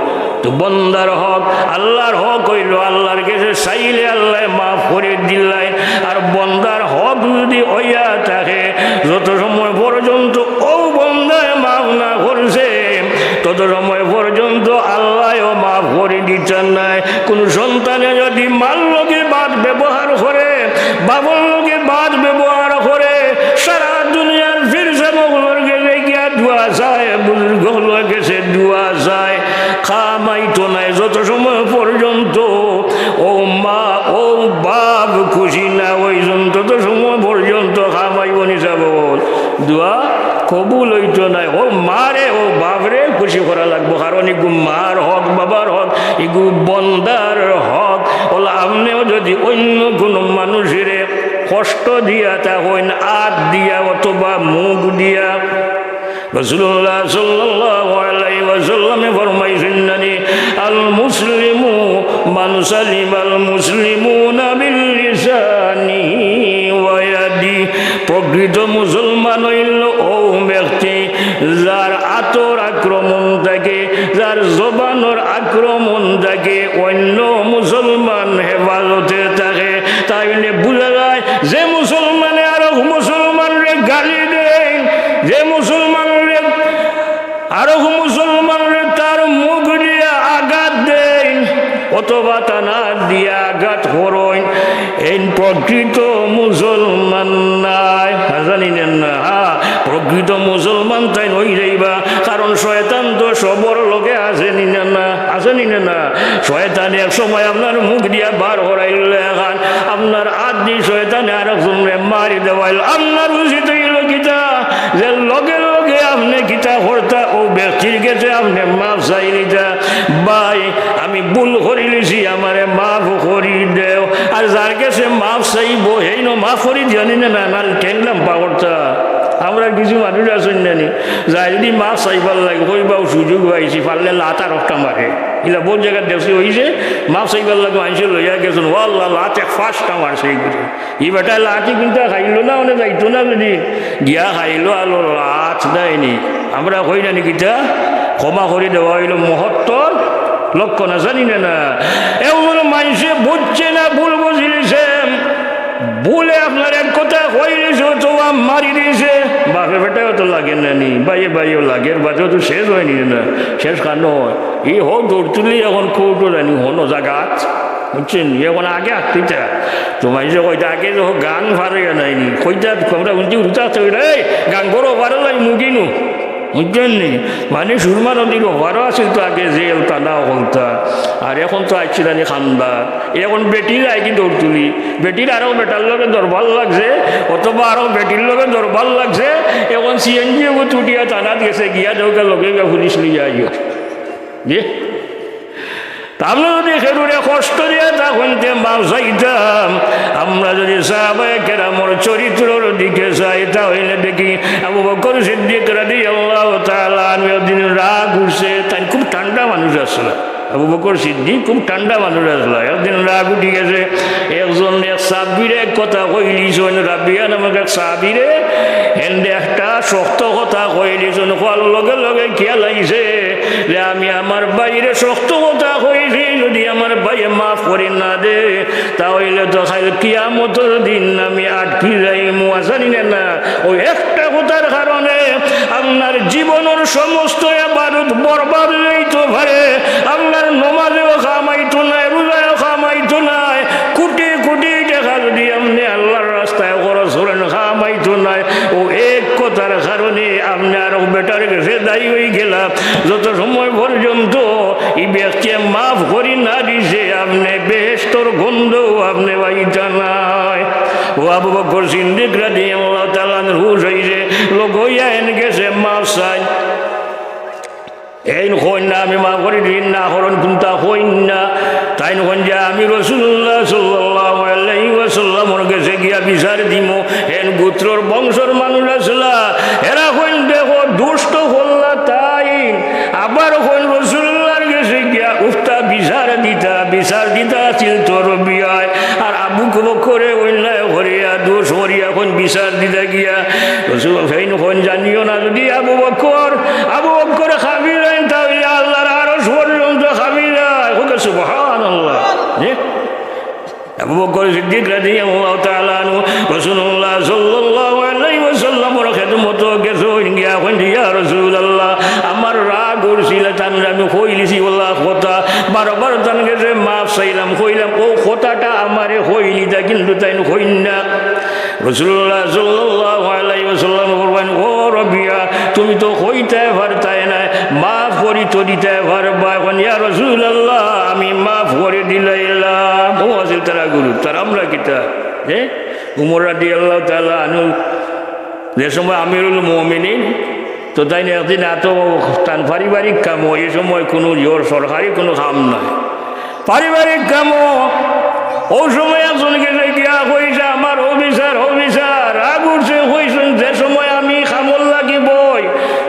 তো বন্দার হক, আল্লাহর হক অইলো, আল্লাহর গেছে চাইলে আল্লায় মাফ করি দিলাইন। আর বন্দার হক যুদি অইয়া থাকে, যত সময় পর্যন্ত অউ বন্দায় মাফ না করছে, তত সময় পর্যন্ত আল্লায়ও মাফ করি দিতা নায়। কুনু সন্তানে যুদি মার লগে বদ ব্যবহার করে, বাপর লগে বদ ব্যবহার করে, সারা দুনিয়ার পীর সাব অকলর গেছে গিয়া দোয়া চায়, বুজুর্গ অকলর গেছে দোয়া চায়, কাম আইতো নায়। যত সময় পর্যন্ত অউ মা, অউ বাপ খুশি না অইছইন, তত সময় পর্যন্ত কাম আইবো নি সাব অকল? দোয়া কবুল অইতো নায়। অউ মারে, অউ বাপরে খুশি করা লাগবো, কারণ ইগু মার হক, বাবার হক, ইগু বন্দার হক। অলা আপনেও যুদি অইন্য কুনু মানুষরে কষ্ট দিয়া থাকইন, আত দিয়া অথবা মুখ দিয়া, রাসূলুল্লাহ সাল্লাল্লাহু আলাইহি ওয়াসাল্লামে ফরমাইছইন না নি, "আল মুসলিমু মান সালিমাল মুসলিমুনা মিন লিসানিহি ওয়া ইয়াদিহি।" প্রকৃত মুসলমান অইলো অউ ব্যক্তি, যার আতর আক্রমণ থাকি, যার জবানর আক্রমণ থাকি অইন্য মুসলমান হেফাজতে থাকে। তাইলে বুঝা যায়, যে মুসলমানে আরক মুসলমানরে গালি দেইন, যে মুসলমানরে আরক মুসলমানরে তার মুখ দিয়া আঘাত দেইন, অথবা তান আত দিয়া আঘাত করইন, এইন প্রকৃত মুসলমান নায়। হাছা নি না? হ্যাঁ, প্রকৃত মুসলমান তাইন অই যাইবা, কারণ শয়তান তো সবর লগে আছে নি না? আছে নি না? শয়তানে এক সময় আপনার মুখ দিয়া বার করাইলো এখান, আপনার আত দি শয়তানে আরকজনরে মারি দেওয়াইলো। আপনার উচিত অইলো কিতা? যে লগে লগে আপনে কিতা করতা, অউ ব্যক্তির গেছে আপনে মাফ চাইলিতা, "ভাই, আমি ভুল করিলিছি, আমারে মাফ করি দেও।" আর যার গেছে মাফ চাইবো, হেইনও মাফ করি দিও নি না? না, না, ঠেং লাম্বা করতা। আমরার কিছু মানুষ আছইন না নি, যাইন যুদি মাফ চাইবার লাগি, কইবা, "অউ সুযোগ পাইছি, পারলে লাত আরকটা মারে।" ইলা বউত জাগাত দেখছি অইছে, মাফ চাইবার লাগি মানষে লইয়া গেছইন, "ও আল্লাহ, লাত এক পাঁচটা মারছে ইগুরে।" ই বেটায় লাথি কুন্তা খাইলো না, অনে যাইতো না যুদি, গিয়া খাইলো আলো লাথ, নায় নি? আমরা কই না নি কিতা? ক্ষমা করি দেওয়া অইলো মহত্তর লক্ষণ আছে নি না? না, একজন মানষে বুঝছে না, ভুল বুঝিলিছে, ভুলে আপনার এক কথা কইলিছে, অথবা মারি দিছে। বাপে বেটায়ও তো লাগের না নি, ভাইয়ে ভাইয়েও লাগের, বাদেও তো শেষ অয়নি না। শেষ কানো অয়? ই হউ দৌড় তুলি এখন কোর্টো জানি হনো জাগাত, বুঝছইন নি? এখন আগে আটকিতা। তো মানষে কইতা, আগে তো গাং পার অইয়া নাইনি, কইতা, আমরা উনতি উঠতা তো রে, গাং করো পারো যাই মুগিনু। বুঝছইন নি? মানে সুরমা নদীর ওপারও আছিল তো আগে জেল, থানা অকলতা। আর এখন তো আইছে জানি খান্দার। এখন বেটির আয় কি দৌড় তুলি, বেটির আরো বেটার লগে দরবার লাগছে, অথবা আরো বেটির লগে দরবার লাগছে। এখন সিএনজি এগু তুটিয়া থানাত গেছে, গিয়া দেউকা লগে গিয়া পুলিশ লইয়া আইও। জি? তা আমরা যদি খেরুরে কষ্ট দিয়া তা হইতে মাফ চাইতাম, আমরা যদি সাহাবায়ে কেরামর চরিত্রর দিকে চাই, তা হইলে দেখি আবু বকর সিদ্দিক রাদিয়াল্লাহু তাআলা আনহু একদিন রাগ উঠছে, তাইন খুব ঠান্ডা মানুষ আছলা। আবু বকর সিদ্দিক খুব ঠান্ডা মানুষ আছলা। একদিন রাগ উঠি গেছে, একজন এক সাহাবীরে এক কথা কইলিছইন, রাবিয়া নামক এক সাহাবীরে, হেনরে একটা শক্ত কথা কইলিছইন, কওয়ার লগে লগে খিয়াল আইছে যে আমি আমার ভাইরে শক্ত কথা কইছি, যদি আমার ভাইয়ে মাফ করি না দে, তা অইলে তো কাইল কিয়ামতর দিন আমি আটকি যাইমু, আছে নি না? না, অউ একটা কথার কারণে আপনার জীবনর সমস্ত ইবাদত বরবাদ অইতো পারে, আপনার নমাজেও কাম আইতো নায়, রোজায়ও কাম আইতো নায়, কোটি কোটি টেকা যদি আপনে আল্লার রাস্তায় খরচ করইন, কাম আইতো নায়। অউ এক কথার কারণে আপনে আরক বেটার গেছে দায়ী অইগেলা। যত সময় পর্যন্ত ই ব্যক্তিয়ে মাফ করি না দিছে, আপনে বেহেশতর গন্ধও আপনে পাইতা নায়। অউ আবু বকর সিদ্দিক রাদিয়াল্লাহু তাআলা আনহুর হুশ অইছে, লগইয়া হেন গেছে মাফ চাইন। এইন কইন না, আমি মাফ করি দিন না, করইন কুনতা কইন না। তাইন কইন যে আমি রাসূলুল্লাহ সাল্লাল্লাহু আলাইহি ওয়াসাল্লামর গেছে গিয়া বিচার দিমু। হেন গোত্রর বংশর মানুষ আছলা, এরা কইন দেখো দুষ্ট করলা তাইন, আবার কইন রাসূলুল্লাহর গেছে গিয়া উক্তা বিচার দিতা, বিচার দিতা আছিল তো রবিয়ায়। আর আবু বকরে অন্যায় করিয়া, দোষ করিয়া কইন বিচার দিতা গিয়া। রাসূল হুসাইন কইন জানিও না, যদি আবু বকর, আবু বকর কাঁপি যাইন, তা অইলে আল্লার আরশ পর্যন্ত কাঁপি যায়। কউক্কা সুবহানাল্লাহ। জি? আবু বকর সিদ্দিক রাদিয়াল্লাহু তাআলা আনহু রাসূলুল্লাহ সাল্লাল্লাহু আলাইহি ওয়াসাল্লামর খেদমতো গেছইন গিয়া কইন, ইয়া রাসূলুল্লাহ, আমার রাগ উঠছিল, তানরে আমি কইলিছি অলা কথা, বারবার তান গেছে মাফ চাইলাম, কইলাম, অউ কথাটা আমারে কইলিতা, কিন্তু তাইন কইন না। রাসূলুল্লাহ সাল্লাল্লাহু আলাইহি ওয়াসাল্লাম ফরমাইন, ও রবিয়া, তুমি তো কইতায় পারতায় নায়, মাফ করি তো দিতায় পারবায়। কইন, ইয়া রাসূলুল্লাহ, আমি মাফ করি দিলাইলাম। অউ আছিল তারা গুরু, তার আমরা কিতা? এ? উমর রাদিয়াল্লাহু তাআলা আনহু যে সময় আমিরুল মুমিনিন, তো তাইন একদিন এত তান পারিবারিক কামো, ই সময় কুনু ইয়র সরকারি কুনু কাম নাই, পারিবারিক কামো। অউ সময় একজন গেছে গিয়া কইছে, আমার অউ বিচার, অউ বিচার, রাগ উঠছে, কইছইন, যে সময় আমি কামর লাগি বই,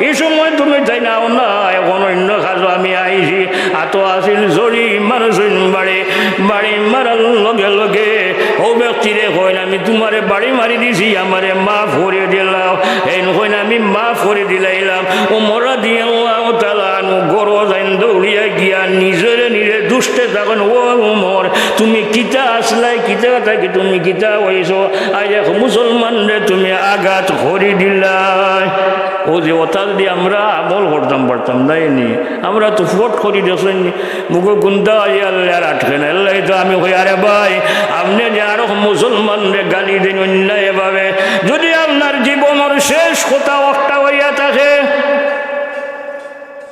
ই সময় তুমি তাইন আও না, এখন অইন্য কাজো আমি আইছি। আতো আছিল জড়ি মারছইন বাড়ি, বাড়ি মারার লগে লগে অউ ব্যক্তিরে কইন, আমি তুমারে বাড়ি মারি দিছি, আমারে মাফ করি দিলাও। এইন কইন, আমি মাফ করি দিলাইলাম। উমর রাদিয়াল্লাহু তাআলা আনহু ঘরো যাইন দৌড়িয়া গিয়া নিজরে নিজে দুষতে থাকইন, ও উমর, তুমি কিতা আছলায়, কিতা থাকি তুমি কিতা অইছো? আইজ এক মুসলমানরে তুমি আঘাত করি দিলায়। অউ যে অতা যদি আমরা আমল করতাম পারতাম, নায় নি? আমরা তো ফট করি দেখছইন নি, মুখো কুন্তা আইয়া আল্লার আটকে না। এরলাগি তো আমি কই, আরে ভাই, আপনে যে আরক মুসলমানরে গালি দেইন অন্যায়ভাবে, যদি আপনার জীবনর শেষ কথা অকটা অইয়া থাকে,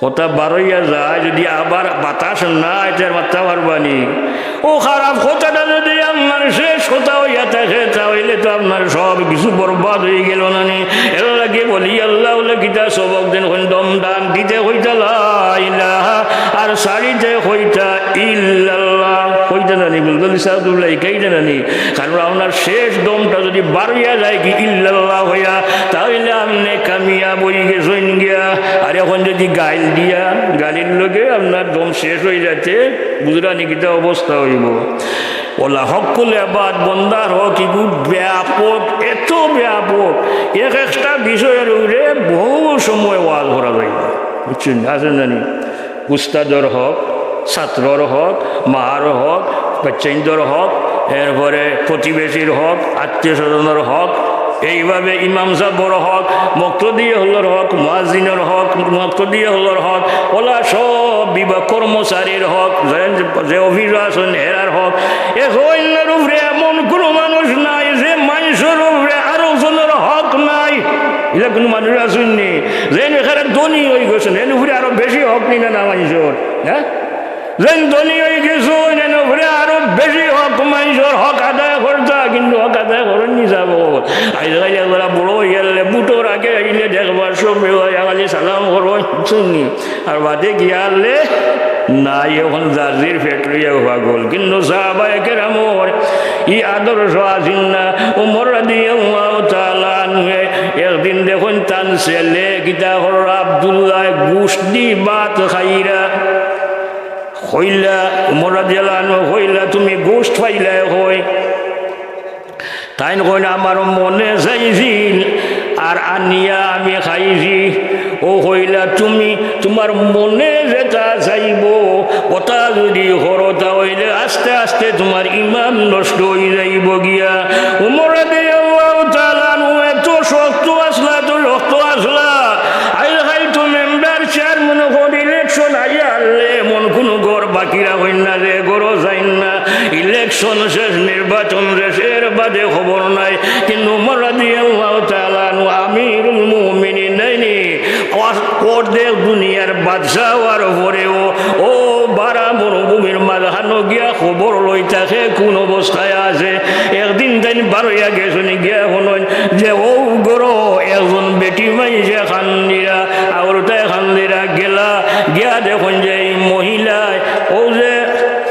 কথা বারইয়া যায়, যদি আবার বাতাস না আয়, তে আর মাততা পারবা নি। অউ খারাপ কথাটা যদি আপনার শেষ কথা অইয়া থাকে, তা অইলে তো আপনার সব কিছু বরবাদ অইগেলো না নি? এরলাগি বলি আল্লাহ বলে কিতা সবক দেইন, কইন দম টান দিতে কইতা লা ইলাহা, আর ছাড়িতে কইতা ইল্লাল্লাহ। কইতা না নি, বুলবুল ইসাদুল্লাহ, কইতা না নি? কারণ আপনার শেষ দমটা যদি বারইয়া যায় কি ইল্লাল্লাহ অইয়া, তা অইলে আপনে কামিয়াব অইগেছইন গিয়া। আর এখন যদি গাইল দিয়া, গালির লগে আপনার দম শেষ অইযাইতে, বুঝরা নি কিতা অবস্থা অইবো? ওলা হক্কুল এবাদ, বন্দার হক ইগু ব্যাপক, এত ব্যাপক, এক একটা বিষয়র উপরে বহু সময় ওয়াজ করা যায়, বুঝছইন? আছে না নি? উস্তাদর হক, ছাত্রর হক, মার হক, বাচ্চাইন্তর হক, এরপরে প্রতিবেশীর হক, আত্মীয় স্বজনর হক, এইভাবে ইমাম সাবর হক, মুক্তাদি অকলর হক, মুয়াজ্জিনর হক, মুক্তাদি অকলর হক, অলা সব বিভাগ কর্মচারীর হক, যে, যে অফিসো আছইন এরার হক। এখন এর উপরে এমন কুনু মানুষ নাই যে মানষর উপরে আরক জনর হক নাই। ইলা কুনু মানুষ আছইন নি? যেন একেবারে ধনী অইগেছইন, এন উপরে আরো বেশি হক নি না, না মানষর? হ্যাঁ, যেন ধনী অইগেছইন, এন উপরে আরো বেশি হক, মানষর হক আদায় করতা, কিন্তু হক আদায় করইন নি সাব। আইজকাইল এরা বড় অইগেলে, ভোটর আগে আইলে দেখবা সবে অয়, খালি সালাম করইন, বুঝছইন নি? আর বাদে গিয়া আরলে নাই, এখন যার যার পেট লইয়া পাগল। কিন্তু সাহাবায়ে কেরামর ই আদর্শ আছিল না। উমর রাদিয়াল্লাহু তাআলা আনহু একদিন দেখইন তান ছেলে কিতা কররা, আব্দুল্লাহ, গোস্ত দি ভাত খাইরা। কইলা, উমর রাদিয়াল্লাহু আনহু কইলা, "তুমি গোস্ত পাইলায় কই?" তাইন কইন, "আমার মনে চাইছিল, আর আনিয়া আমি খাইছি।" অউ কইলা, "তুমি তুমার মনে যেটা চাইবো, ওটা যদি করো, তা অইলে আস্তে আস্তে তুমার ইমান নষ্ট অই যাইবো গিয়া।" উমর রাদিয়াল্লাহু তাআলা আনহু এত শক্ত আছলা, এত শক্ত আছলা। আইজকাইল তো মেম্বার, চেয়ারম্যান অকল ইলেকশন আইয়া হারলে এমন কুনু ঘর বাকি রাখইন না, যে ঘরো যাইন না। ইলেকশন শেষ, নির্বাচন শেষ, এর বাদে খবর নাই। কিন্তু উমর রাদিয়াল্লাহু তাআলা আনহু আমিরুল মুমিনিন নায়নি? অ-, অর্ধেক দুনিয়ার বাদশা অওয়ার পরেও অউ বারা মরুভূমির মাঝখানো গিয়া খবর লই থাকে কুন অবস্থায় আছে। একদিন তাইন বারইয়া গেছইন, গিয়া হুনইন যে অউ ঘরো একজন বেটি মাইনষে কান্দিরা, আওরতায় কান্দিরা, গেলা, গিয়া দেখইন যে ই মহিলায় অউ যে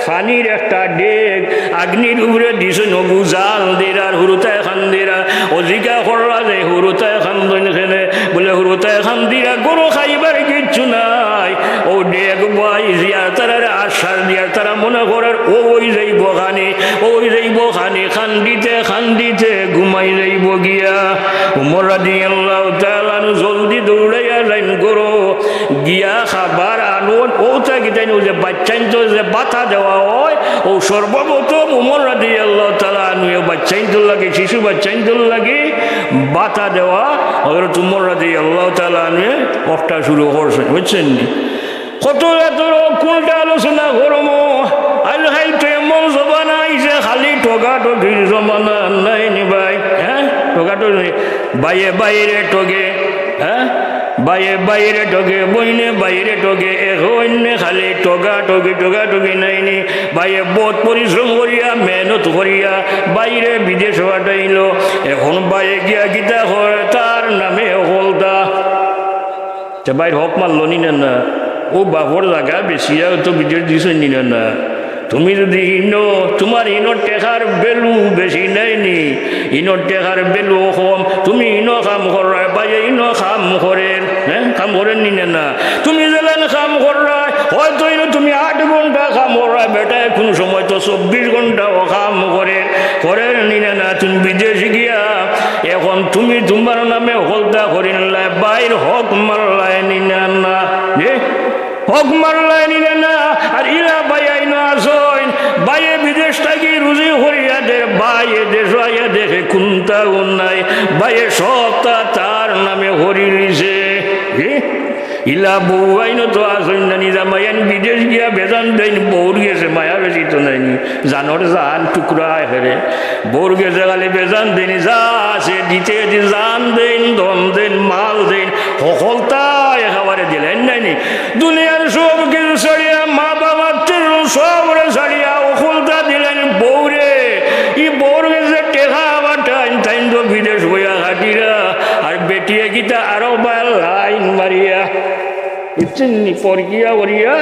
পানির একটা ডেগ আগ্নির উপরে দিছইন, অগু জাল দিরা, আর হুরুতায় কান্দিরা। অউ জিকা কররা যে হুরুতায় কান্দইন কেনে? বুলে, হুরুতায় কান্দিরা, ঘরো খাইবার কিচ্ছু নাই। অউ ডেগ বওয়াই দিয়ার তারারে আশ্বাস দিয়ার, তারা মনে করের অউ অই যাইবো খানি, অউ অই যাইবো খানি, কান্দিতে কান্দিতে ঘুমাই যাইবো গিয়া। উমর রাদিয়াল্লাহু তাআলা আনহু জলদি দৌড়াইয়া যাইন ঘরো, গিয়া খাবার আনইন। অউ থাকি তাইন অউ যে বাচ্চাইন্তরে যে ভাতা দেওয়া অয়, অউ সর্বপ্রথম উমর রাদিয়াল্লাহু তাআলা আনহু অউ বাচ্চাইন্তর লাগি, শিশু বাচ্চাইন্তর লাগি ভাতা দেওয়া, হযরত উমর রাদিয়াল্লাহু তাআলা আনহু অউটা শুরু করছইন, বুঝছইন নি? কত জাতর কুনটা আলোচনা করমু? আইজকাইল তো এমন জমানা আইছে, খালি ঠগাঠগির জমানা, নায়নি ভাই? হ্যাঁ, ঠগাঠগি, ভাইয়ে ভাইরে ঠগে, হ্যাঁ, ভাইয়ে ভাইরে ঠগে, বইনে ভাইরে ঠগে, এ অইন্যে খালি ঠগাঠগি, ঠগাঠগি, নায়নি? ভাইয়ে বউত পরিশ্রম করিয়া, মেহনত করিয়া ভাইরে বিদেশ পাঠাইলো, এখন ভাইয়ে গিয়া কিতা করে, তার নামে হকলতা। তে ভাইর হক মারলো নি না, না? অউ বাপর জাগা বেচিয়া তো বিদেশ দিছইন নি না, না? তুমি যদি ইনো, তুমার ইনো টেকার value বেশি নায়নি, ইনো টেকার value কম, তুমি ইনো কাম কররায়, ভাইয়ে ইনো কাম করের, হ্যাঁ, কাম করের নি না, না? তুমি যেলান কাম কররায়, হয়তো ইনো তুমি আট ঘন্টা কাম কররায়, বেটায় কুনু সময় তো চব্বিশ ঘন্টাও কাম করের, করের নি না, না? তুমি বিদেশ গিয়া এখন তুমি তুমার নামে হকলতা করিলায়, ভাইর হক মারলায় নি না, না? জি? হক মারলায় নি না, না? আর ইলা ভাইয়াইন আছইন, ভাইয়ে বিদেশ থাকি রুজি করিয়া দের, ভাইয়ে দেশো আইয়া দেখে কুন্তাউ নাই, ভাইয়ে সবতা তার নামে করিলিছে। জি? ইলা বউয়াইনও তো আছইন না নি, জামাইয়াইন বিদেশ গিয়া বেজান দেইন, বউর গেছে মায়া বেশি তো নায়নি, জানর জান টুকরা একেরে। বউর গেছে খালি বেজান দেইন, যা আছে দিতে দি জান দেইন, ধন দেইন, মাল দেইন, হকলতা একেবারে দিলাইন নায়নি। দুনিয়ার সব কিছু ছাড়িয়া, মা বাবা, আত্মীয় স্বজন সবরে ছাড়িয়া হকলতা দিলাইন বউরে। ই বউর গেছে টেকা পাঠাইন, তাইন তো বিদেশ বইয়া খাটিরা। আর বেটিয়ে কিতা আরো বার লাইন মারিয়া, বুঝছইন নি? পরকিয়া করিয়া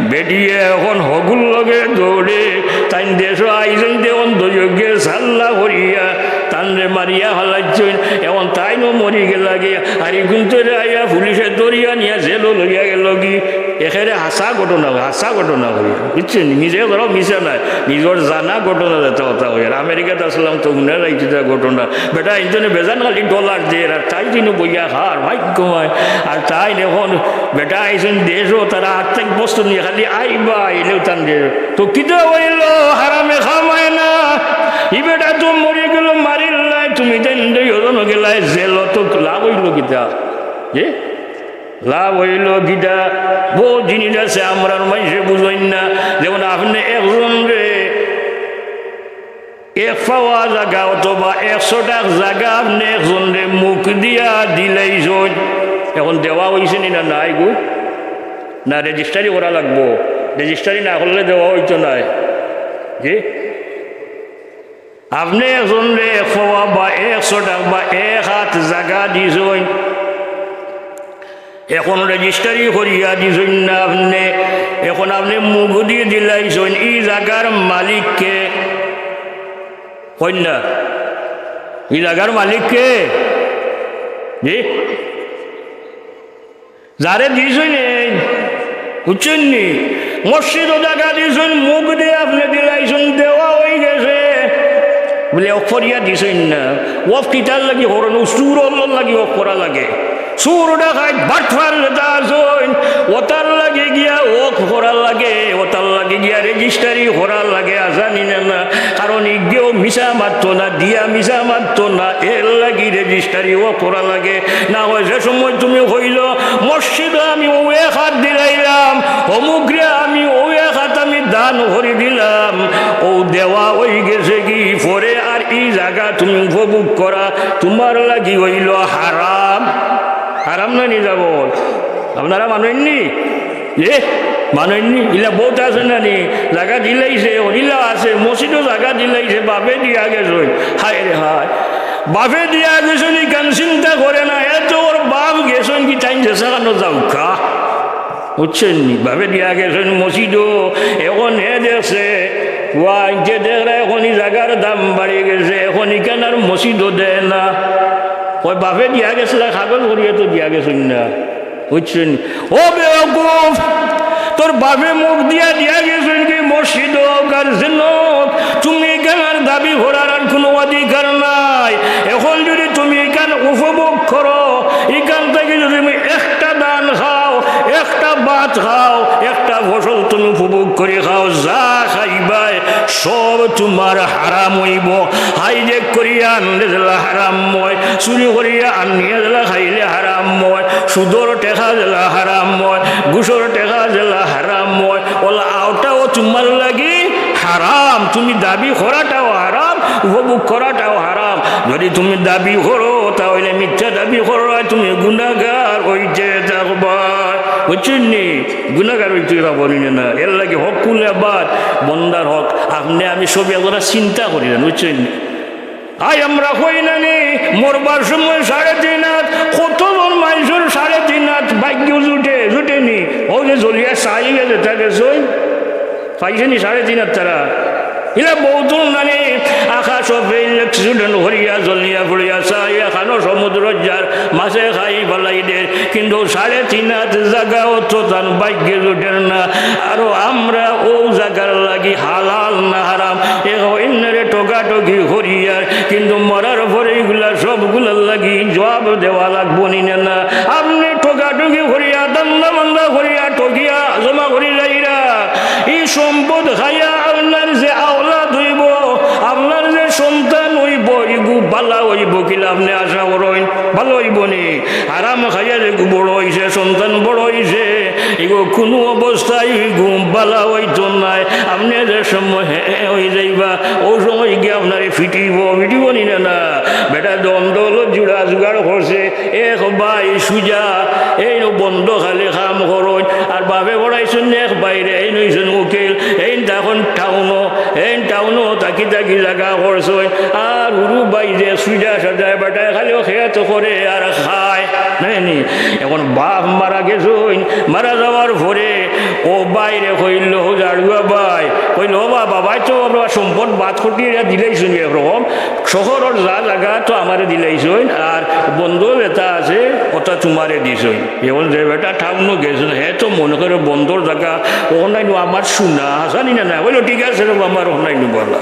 বেটিয়ে এখন হগুর লগে দৌড়ে, তাইন দেশো আইছইন, এখন দৈবজ্ঞে সাল্লা করিয়া তানরে মারিয়া ফালাইছইন। এখন তাইনও মরি গেলাগি, আর ইগুন তো আইয়া পুলিশে ধরিয়া নিয়া জেলো লইয়া গেলোগি। একেরে হাছা ঘটনা, হাছা ঘটনা কইয়ার, বুঝছইন নি? নিজে ধরো মিছা নায়, নিজর জানা ঘটনা যেটা কথা কইয়ার। আমেরিকাত আছলাম তো হুনা যাইতো ইতা ঘটনা। বেটা ইনতনে বেজান খালি ডলার দের, আর তাইন ইনো বইয়া খার, ভাই ঘুমায়। আর তাইন অখন বেটা আইছইন দেশো, তারা আত থাকি বস্তু নিয়া খালি আইবা, আইলেউ তান দেশো। তো কিতা অইলো, হারামে কামায় না। ই বেটা তো মরি গেলো, মারিলাইলা, তুমি তাইন দুইজন গেলায় জেলো, তো লাভ অইলো কিতা? জি? লাভ অইলো কিতা? বউত জিনিস আছে আমরার মাইনষে বুঝইন না। যেমন আপনে একজনরে এক পাওয়া জাগা অথবা একশো টাক জাগা আপনে একজনরে মুখ দিয়া দিলাইছইন, অখন দেওয়া অইছে নি না নাই গো? না, রেজিস্টারি করা লাগবো। রেজিস্টারি না করলে দেওয়া অইতো নায়। জি? আপনে একজনরে এক পাওয়া বা একশো টাক বা এক আত জাগা দিছইন, অখন রেজিস্টারি করিয়া দিছইন না আপনে, অখন আপনে মুখ দি দিলাইছইন, ই জাগার মালিক কে? কইন না, ই জাগার মালিক কে? জি? যারে দিছইন, বুঝছইন নি? মসজিদো জাগা দিছইন, মুখ দি আপনে দিলাইছইন, দেওয়া অইগেছে। বুলে, অফ করিয়া দিছইন না। অফ কিতার লাগি করইন? চুর অকলর লাগি অফ করা লাগে। চুর ডাকাইত বাটপার যেটা আছইন, অতার লাগি গিয়া অফ করা লাগে, অতার লাগি গিয়া রেজিস্টারি করা লাগে, আছানি না না? কারণ ইগিয়েও মিছা মাততো না, দিয়া মিছা মাততো না, এরলাগি রেজিস্টারি অফ করা লাগে। না অয় যে সময় তুমি কইলো, মসজিদো আমি অউ এক আত দিলাইলাম, অমুকরে আমি অউ এক আত আমি দান করি দিলাম, অউ দেওয়া অইগেছেগি, পরে আর ই জাগা তুমি উপভোগ করা তুমার লাগি অইলো হারাম। হারাম না নি যাবো? আপনারা মানইন নি? এ, মানইন নি? ইলা বউত আছে না নি? জাগা দিলাইছে, অইলা আছে, মসজিদো জাগা দিলাইছে, বাপে দিয়া গেছইন। হায় রে হায়, বাপে দিয়া গেছইন, ইখান চিন্তা করে না, এত ওর বাপ গেছইন কি তাইন যেছা খানো যাউক্কা। বুঝছইন নি? বাপে দিয়া গেছইন মসজিদো, অখন হে দেখছে, ওয়া, ইতে দেখরা অখন ই জাগার দাম বাড়ি গেছে, অখন ইখান আর মসজিদো দেয় না। কয়, বাপে দিয়া গেছলা, কাগজ করিয়া তো দিয়া গেছইন না। বুঝছইন নি? ও বেওকুফ, তোর বাপে মুখ দিয়া দিয়া গেছইন কি মসজিদো অউক আর যেনো অউক, তুমি ইখান আর দাবি করার আর কুনু অধিকার নাই। অখন যুদি তুমি ইখান উপভোগ করো, ইখান থাকি যুদি তুমি একটা ধান খাও, একটা ভাত খাও, একটা ফসল তুমি উপভোগ করি খাও, যা খাইবায় সব তুমার হারাম অইবো। হাইজেক করিয়া আনলে যেলা হারাম অয়, চুরি করিয়া আনিয়া যেলা খাইলে হারাম অয়, সুদর টেকা যেলা হারাম অয়, ঘুষর টেকা যেলা হারাম অয়, অউলা অউটাও তুমার লাগি হারাম। তুমি দাবি করাটাও হারাম, উপভোগ করাটাও হারাম। যুদি তুমি দাবি করো, তা অইলে মিথ্যা দাবি করো, আর তুমি গুনাগার অইতে থাকবায়। বুঝছইন নি? গুনাগার অইতে থাকবায় নি না? এরলাগি হক্কুল এবাদ, বন্দার হক, আপনে আমি সবে একজরা চিন্তা করি যান, বুঝছইন নি? আই আমরা কই না নি, মরবার সময় সাড়ে তিন আত, কতজন মাইনষর সাড়ে তিন আত ভাগ্যো জুটে, জুটে নি? অউ যে জ্বলিয়া ছাই অইয়া যেতা গেছইন, পাইছে নি সাড়ে তিন আত তারা? ইলা বউতর না নি, আকাশো plane accident করিয়া জ্বলিয়া পুড়িয়া ছাই, এখানো সমুদ্রো যার, মাছে খাই ফালাই দের, কিন্তু সাড়ে তিন আত জাগাও তো তান ভাগ্যে জুটের না। আরো আমরা অউ জাগার লাগি হালাল না হারাম, এ অইন্যরে ঠগাঠগি করিয়ার, কিন্তু মরার পরে ইগুলা সবগুলার লাগি জুয়াব দেওয়া লাগবো নি না? আপনে ঠগাঠগি করিয়া, ধান্দা-বান্দা করিয়া, ঠগিয়া জমা করি যাইরা, ই সম্পদ খাইয়া আপনার যে আওলাদ অইবো, আপনার যে সন্তান অইবো, ইগু ভালা অইবো কিলা আপনে আশা করইন? ভালা অইবো নি? হারাম খাইয়া যেগু বড় অইছে, সন্তান বড় অইছে, ইগু কুনু অবস্থায় ইগু ভালা অইতো নায়। আপনে যে সময় হে হে অই যাইবা, অউ সময় গিয়া আপনারে ফিটিবো, ফিটিবো নি না? না, বেটা ধন দৌলত জুড়া জুগাড় করছে, এক ভাই সুজা, এইন বন্দো খালি কাম করইন, আর বাপে পড়াইছইন এক ভাইরে, এইন অইছইন উকিল, এইন থাকইন টাউনো, এইন টাউনো থাকি থাকি জাগা করছইন, আর হুরু ভাই যে সুজা সাজায় বেটায় খালি অউ খেত করে আর খায়, নায় নি? অখন বাপ মারা গেছইন, মারা যাওয়ার পরে অউ ভাইরে কইলো, "অউ জাড়ুয়া ভাই, কইল, "ও বা, বাবায় তো আমরা সম্পদ বাদ করিয়া দিলাইছইন একরকম, শহরর যা জাগা তো আমারে দিলাইছইন, আর বন্দর যেটা আছে ওটা তুমারে দিছইন।" এখন যে বেটা টাউনো গেছে, হে তো মনে করে বন্দর জাগা, অখানো আমার সোনা, হাছা নি না? না, কইল, "ঠিক আছে রে বা, আমার অখানো বালা।"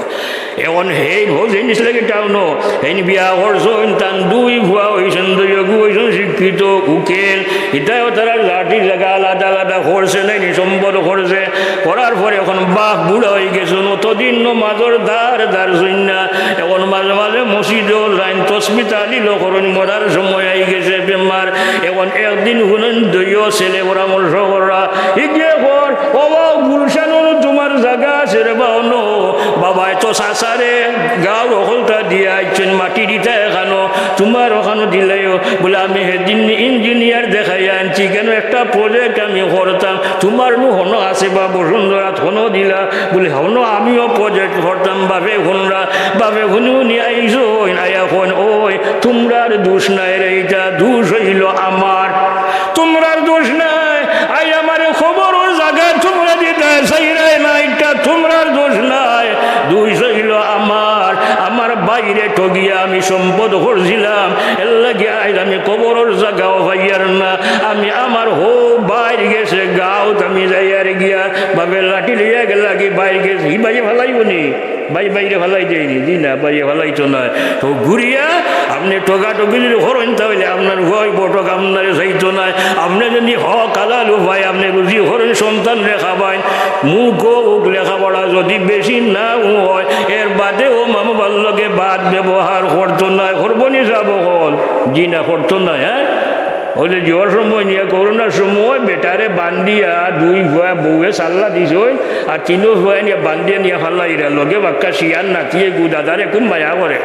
এখন হেইন হো যে নিচে লাগে টাউনো, হেইন বিয়া করছইন, তান দুই ফুয়া অইছইন, দুইগু অইছইন শিক্ষিত, উকিল, ইতায়ও তারার লাঠির জাগা আলাদা আলাদা করছে, নাইনি সম্পদ করছে। করার পরে এখন বাপ বুড়া অইগেছইন, অতদিন নমাজর ধার ধারছইন না। এখন মাঝে মাঝে মসজিদো যাইন, তসবি তাহলিলও করইন, মরার সময় আইগেছে বেমার। এখন একদিন হুনইন দুইও ছেলে পরামর্শ কররা, ইগিয়ে কর, "ও বা, গুলশানর তুমার জাগা আছে রে বা, অনো বাবায় তো চাচারে গাঁওর হকলতা দিয়া আইছইন, মাটি দিতা অখানো, তুমার অখানো দিলাইও।" বুলে, "আমি হেদিন ইঞ্জিনিয়ার দেখাইয়া আনছি, কেনে একটা project আমি করতাম, তুমার নু হনো আছে বা বসুন্ধরাত হনো দিলা?" বুলে, "হনো আমিও project করতাম।" বাপে হুনরা, বাপে হুনি হুনি আইছইন, আইয়া কইন, "ওই, তুমরার দোষ নায় রে, ইটা দোষ অইলো আমার, তুমরার দোষ নায়। আইজ আমারে কবরর জাগা তুমরা দিতায় চাইরায় না, ইটা তুমরার দোষ নায়, দোষ অইলো আমার। আমার ভাইরে ঠগিয়া আমি সম্পদ করছিলাম, এরলাগি আইজ আমি কবরর জাগাও পাইয়ার না। আমি আমার হউ ভাইর গেছে গাঁওত আমি যাইয়ার গিয়া।" বাপে লাঠি লইয়া গেলাগি ভাইর গেছে, হি ভাইয়ে ফালাইবো নি? ভাই ভাইরে ফালাই দেয়নি, জি না, ভাইয়ে ফালাইতো নায়। তো ঘুরিয়া আপনে ঠগাঠগি যদি করইন, তা অইলে আপনার ফুয়া অইবো ঠগ, আপনারে চাইতো নায়। আপনে যদি হক হালাল উপায় আপনে রুজি করইন, সন্তানরে খাবাইন, মুখ অউক লেখাপড়া যদি বেশি না অয়, এর বাদেও মা বাবার লগে বাদ ব্যবহার করতো নায়, করবো নি সাব অকল? জি না, করতো নায়, হ্যাঁ? অইলে যাওয়ার সময় নিয়া করোনার সময় বেটারে বান্ধিয়া দুই ফুয়া বউয়ে সাল্লা দিছইন, আর তিনো ফুয়া নিয়া বান্ধিয়া নিয়া ফালাইরা। লগে বাক্কা শিয়ান নাতিয়ে গু দাদারে খুব মায়া করে।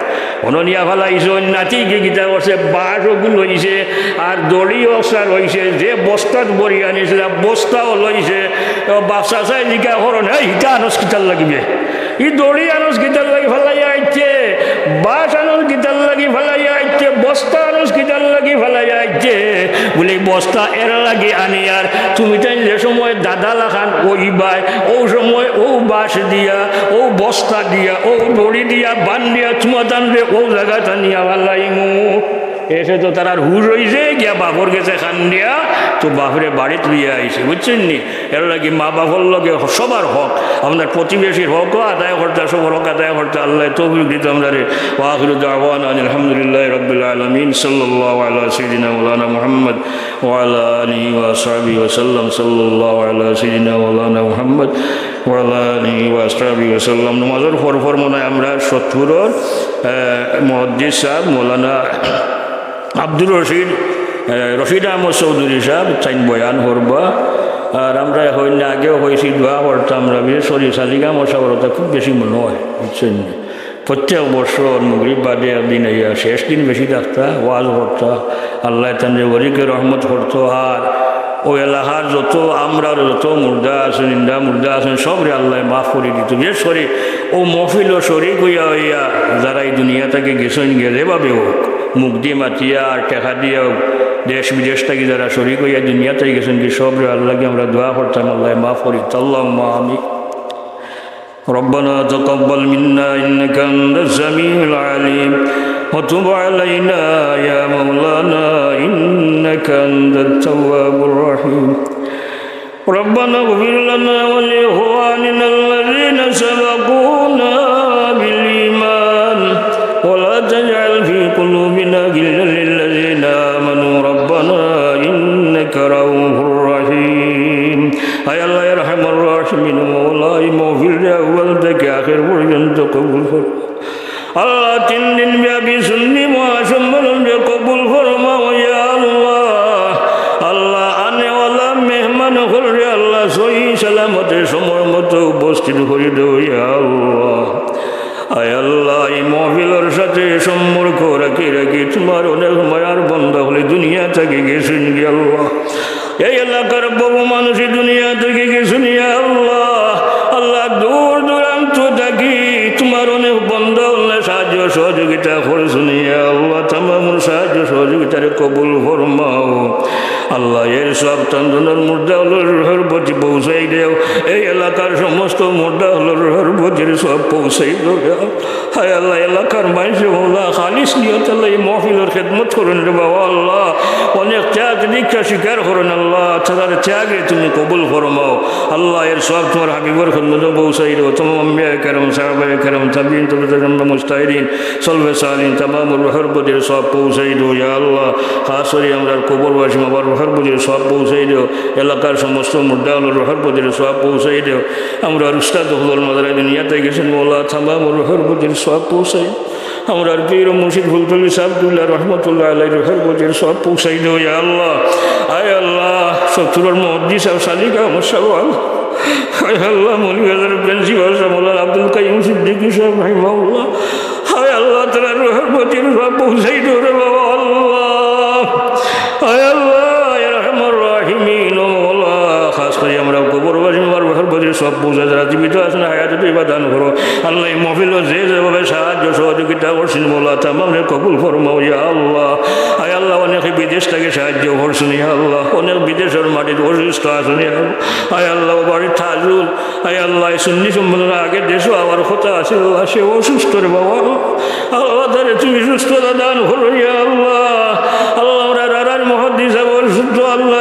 অনো নিয়া ফালাইছইন, নাতিয়ে কিতা করছে, বাঁশ অগু লইছে, আর দড়ি অসার অইছে, যে বস্তাত ভরি আনিছিলা, বস্তাও লইছে। তো বাপ চাচায় জিকা করইন, "এই, ইটা আনস কিতার লাগি বে? ই দড়ি আনস কিতার লাগি ফালাইয়া আইছে? বাঁশ আনস কিতার লাগি ফালাইয়া আইছে? বস্তা আনস কিতার লাগি ফালাইয়া আইছে?" বুলে, "বস্তা এর লাগি আনিয়ার, তুমি তাইন যে সময় দাদা লাখান অইবায়, অউ সময় অউ বাঁশ দিয়া, অউ বস্তা দিয়া, অউ দড়ি দিয়া বান্ধিয়া তুমাতানরে অউ জাগাত আনিয়া ফালাইমু।" এসে তো তারার হুশ অইছে, গিয়া বাপর গেছে কান্দিয়া, তো বাপরে বাড়িত লইয়া আইছে, বুঝছইন নি? এরলাগি মা বাপর লগে সবার হক, আপনার প্রতিবেশীর হকও আদায় করতা, সবার হক আদায় করতা। আল্লায় তৌফিক দিতা আমরারে। ওয়া আখিরু দাওয়ানা আনিল হামদুলিল্লাহি রাব্বিল আলামিন। সাল্লাল্লাহু আলা সাইয়্যিদিনা মাওলানা মুহাম্মদ ওয়া আলা আলিহি ওয়া সাহবিহি ওয়া সাল্লাম। সাল্লাল্লাহু আলা সাইয়্যিদিনা মাওলানা মুহাম্মদ ওয়া আলা আলিহি ওয়া সাহবিহি ওয়া সাল্লাম। নমাজর পর পর মনে হয় আমরা সত্তরর, আহ, মুহাদ্দিস সাহেব মৌলানা আব্দুর রশিদ, আহ, রশিদ আহমদ চৌধুরী সাহেব তাইন বয়ান করবা। আর আমরা হইন না, আগেও কইছি, দোয়া করতাম আমরা, বিশেষ করি সাদিক আহমদ সাহেবর কথা খুব বেশি মনে হয়, বুঝছইন নি? প্রত্যেক বছর মাগরিব বাদে একদিন আইয়া, শেষ দিন বেশি থাকতা, ওয়াজ করতা, আল্লায় তানরে ওরিকে রহমত করতো। আর অউ এলাকার যত আমরার যত মুর্দা আছইন, জিন্দা মুর্দা আছইন, সবরে আল্লায় মাফ করি দিতো। বিশেষ করি অউ মহফিলো শরিক অইয়া অইয়া যারা ই দুনিয়া থাকি গেছইন, গেলে ভাবে অউক, মুখ দি মাতিয়া আর টেকা দিয়া অউক, দেশ বিদেশ থাকি যারা শরিক অইয়া দুনিয়া থাকি গেছইন, কি সবরে আল্লাহকে আমরা দোয়া করতাম, আল্লায় মাফ করি দিতো। আল্লাহুম্মা আমিন। ربنا تقبل منا إنك أنت السميع العليم وتب علينا يا مولانا إنك أنت التواب الرحيم. ربنا اغفر لنا ولإخواننا الذين سبقونا بالإيمان ولا تجعل في قلوبنا غلا للذين آمنوا ربنا إنك رؤوف رحيم. আয় আল্লাহ, ইয়া আরহামার রাহিমিন, মওলা, এই মাহফিলরে আউয়াল থাকি আখের পর্যন্ত কবুল করো। আল্লাহ, তিন দিন ব্যাপী সুন্নি মহাসম্মেলনরে কবুল ফরমাও, ইয়া আল্লাহ। আল্লাহ, আনেওয়ালা মেহমান অকলরে আল্লাহ সহি সালামতে সময় মতো উপস্থিত করি দেও, ইয়া আল্লাহ। আয় আল্লাহ, এই মাহফিলর সাথে সম্পর্ক রাখি রাখি তোমার অনেক মায়ার বান্দা অকলে দুনিয়া থাকি গেছইন গি আল্লাহ। এই এলাকার বহু মানুষ এই দুনিয়া থাকি গেছইন, ইয়া আল্লাহ। আল্লাহ, দূর দূরান্ত থাকি তোমার অনেক বান্দা অকলে সাহায্য সহযোগিতা করছইন, ইয়া আল্লাহ। তামামর সাহায্য সহযোগিতারে কবুল ফরমাও। আল্লাহ, এর সওয়াব তান দুইজনর মুর্দা অকলর রুহর প্রতি পৌঁছাই দেও। এই এলাকার সমস্ত মুর্দা অকলর রুহর প্রতি সওয়াব পৌঁছাই দেও। হায় আল্লাহ, এলাকার মানষে মওলা খালিস নিয়তে আল্লাহ এই মাহফিলর খেদমত করইন রে বাবা আল্লাহ। অনেক ত্যাগ দীক্ষা স্বীকার করইন আল্লাহ, তারার ত্যাগরে তুমি কবুল ফরমাও। আল্লাহ, এর সওয়াব তুমার হাবিবর খেদমতো পৌঁছাই দেও। তামাম আম্বিয়া কেরাম, সাহাবায়ে কেরাম, তাবিঈন, তাবিঈ তাবিঈন, মুজতাহিদিন, সলফে সালিহিন, তামাম রুহর প্রতি সওয়াব পৌঁছাই দেও ইয়া আল্লাহ। খাস করি আমরার কবরবাসী মা বাবার রুহর প্রতি সওয়াব পৌঁছাই দেও। এলাকার সমস্ত মুর্দা অকলর রুহর প্রতি সওয়াব পৌঁছাই দেও। আমরার উস্তাদ অকল যারা দুনিয়া থাকি গেছইন মওলা, তামাম রুহর প্রতি সওয়াব পৌঁছাই। আমরার পীর ও মুর্শিদ ফুলতলি সাহেব কিবলা রহমতুল্লাহ আলাইহির রুহর প্রতি সওয়াব পৌঁছাই দেও ইয়া আল্লাহ। আয় আল্লাহ, সত্তরর মুহাদ্দিস সাহেব সাদিক আহমদ সাহেব, আয় আল্লাহ, মৌলভীবাজারের প্রিন্সিপাল সাহেব মৌলানা আব্দুল কাইয়ুম সিদ্দিকী সাহেব রাহিমাহুল্লাহ, আয় আল্লাহ, তারার রুহর প্রতি সওয়াব পৌঁছাই দেও রে বাবা আল্লাহ। আয় আল্লাহ, ইয়া আরহামার রাহিমিন, ও মওলা, খাস করি আমরার কবরবাসী মা বাবার রুহর প্রতি সওয়াব পৌঁছাই, যারা জীবিত আছইন, হায়াতে তৈয়বা দান করো। আল্লাহ, এই মাহফিলো যে যেভাবে সাহায্য সহযোগিতা করছইন মওলা, তামামরে কবুল ফরমাও ইয়া আল্লাহ। আয় আল্লাহ, অনেকে বিদেশ থাকি সাহায্য করছইন ইয়া আল্লাহ, অনেক বিদেশর মাটিত অসুস্থ আছইন ইয়া আল্লাহ। আয় আল্লাহ, ও বাড়ির তাজুল, আয় আল্লাহ, এই সুন্নি সম্মেলনর আগে দেশো আওয়ার কথা আছিল, আল্লাহ, সে অসুস্থ রে বাবা। আল্লাহ, তারে তুমি সুস্থতা দান করো ইয়া আল্লাহ। আল্লাহ, আমরার আরার মুহাদ্দিস সাহেব অসুস্থ, আল্লাহ,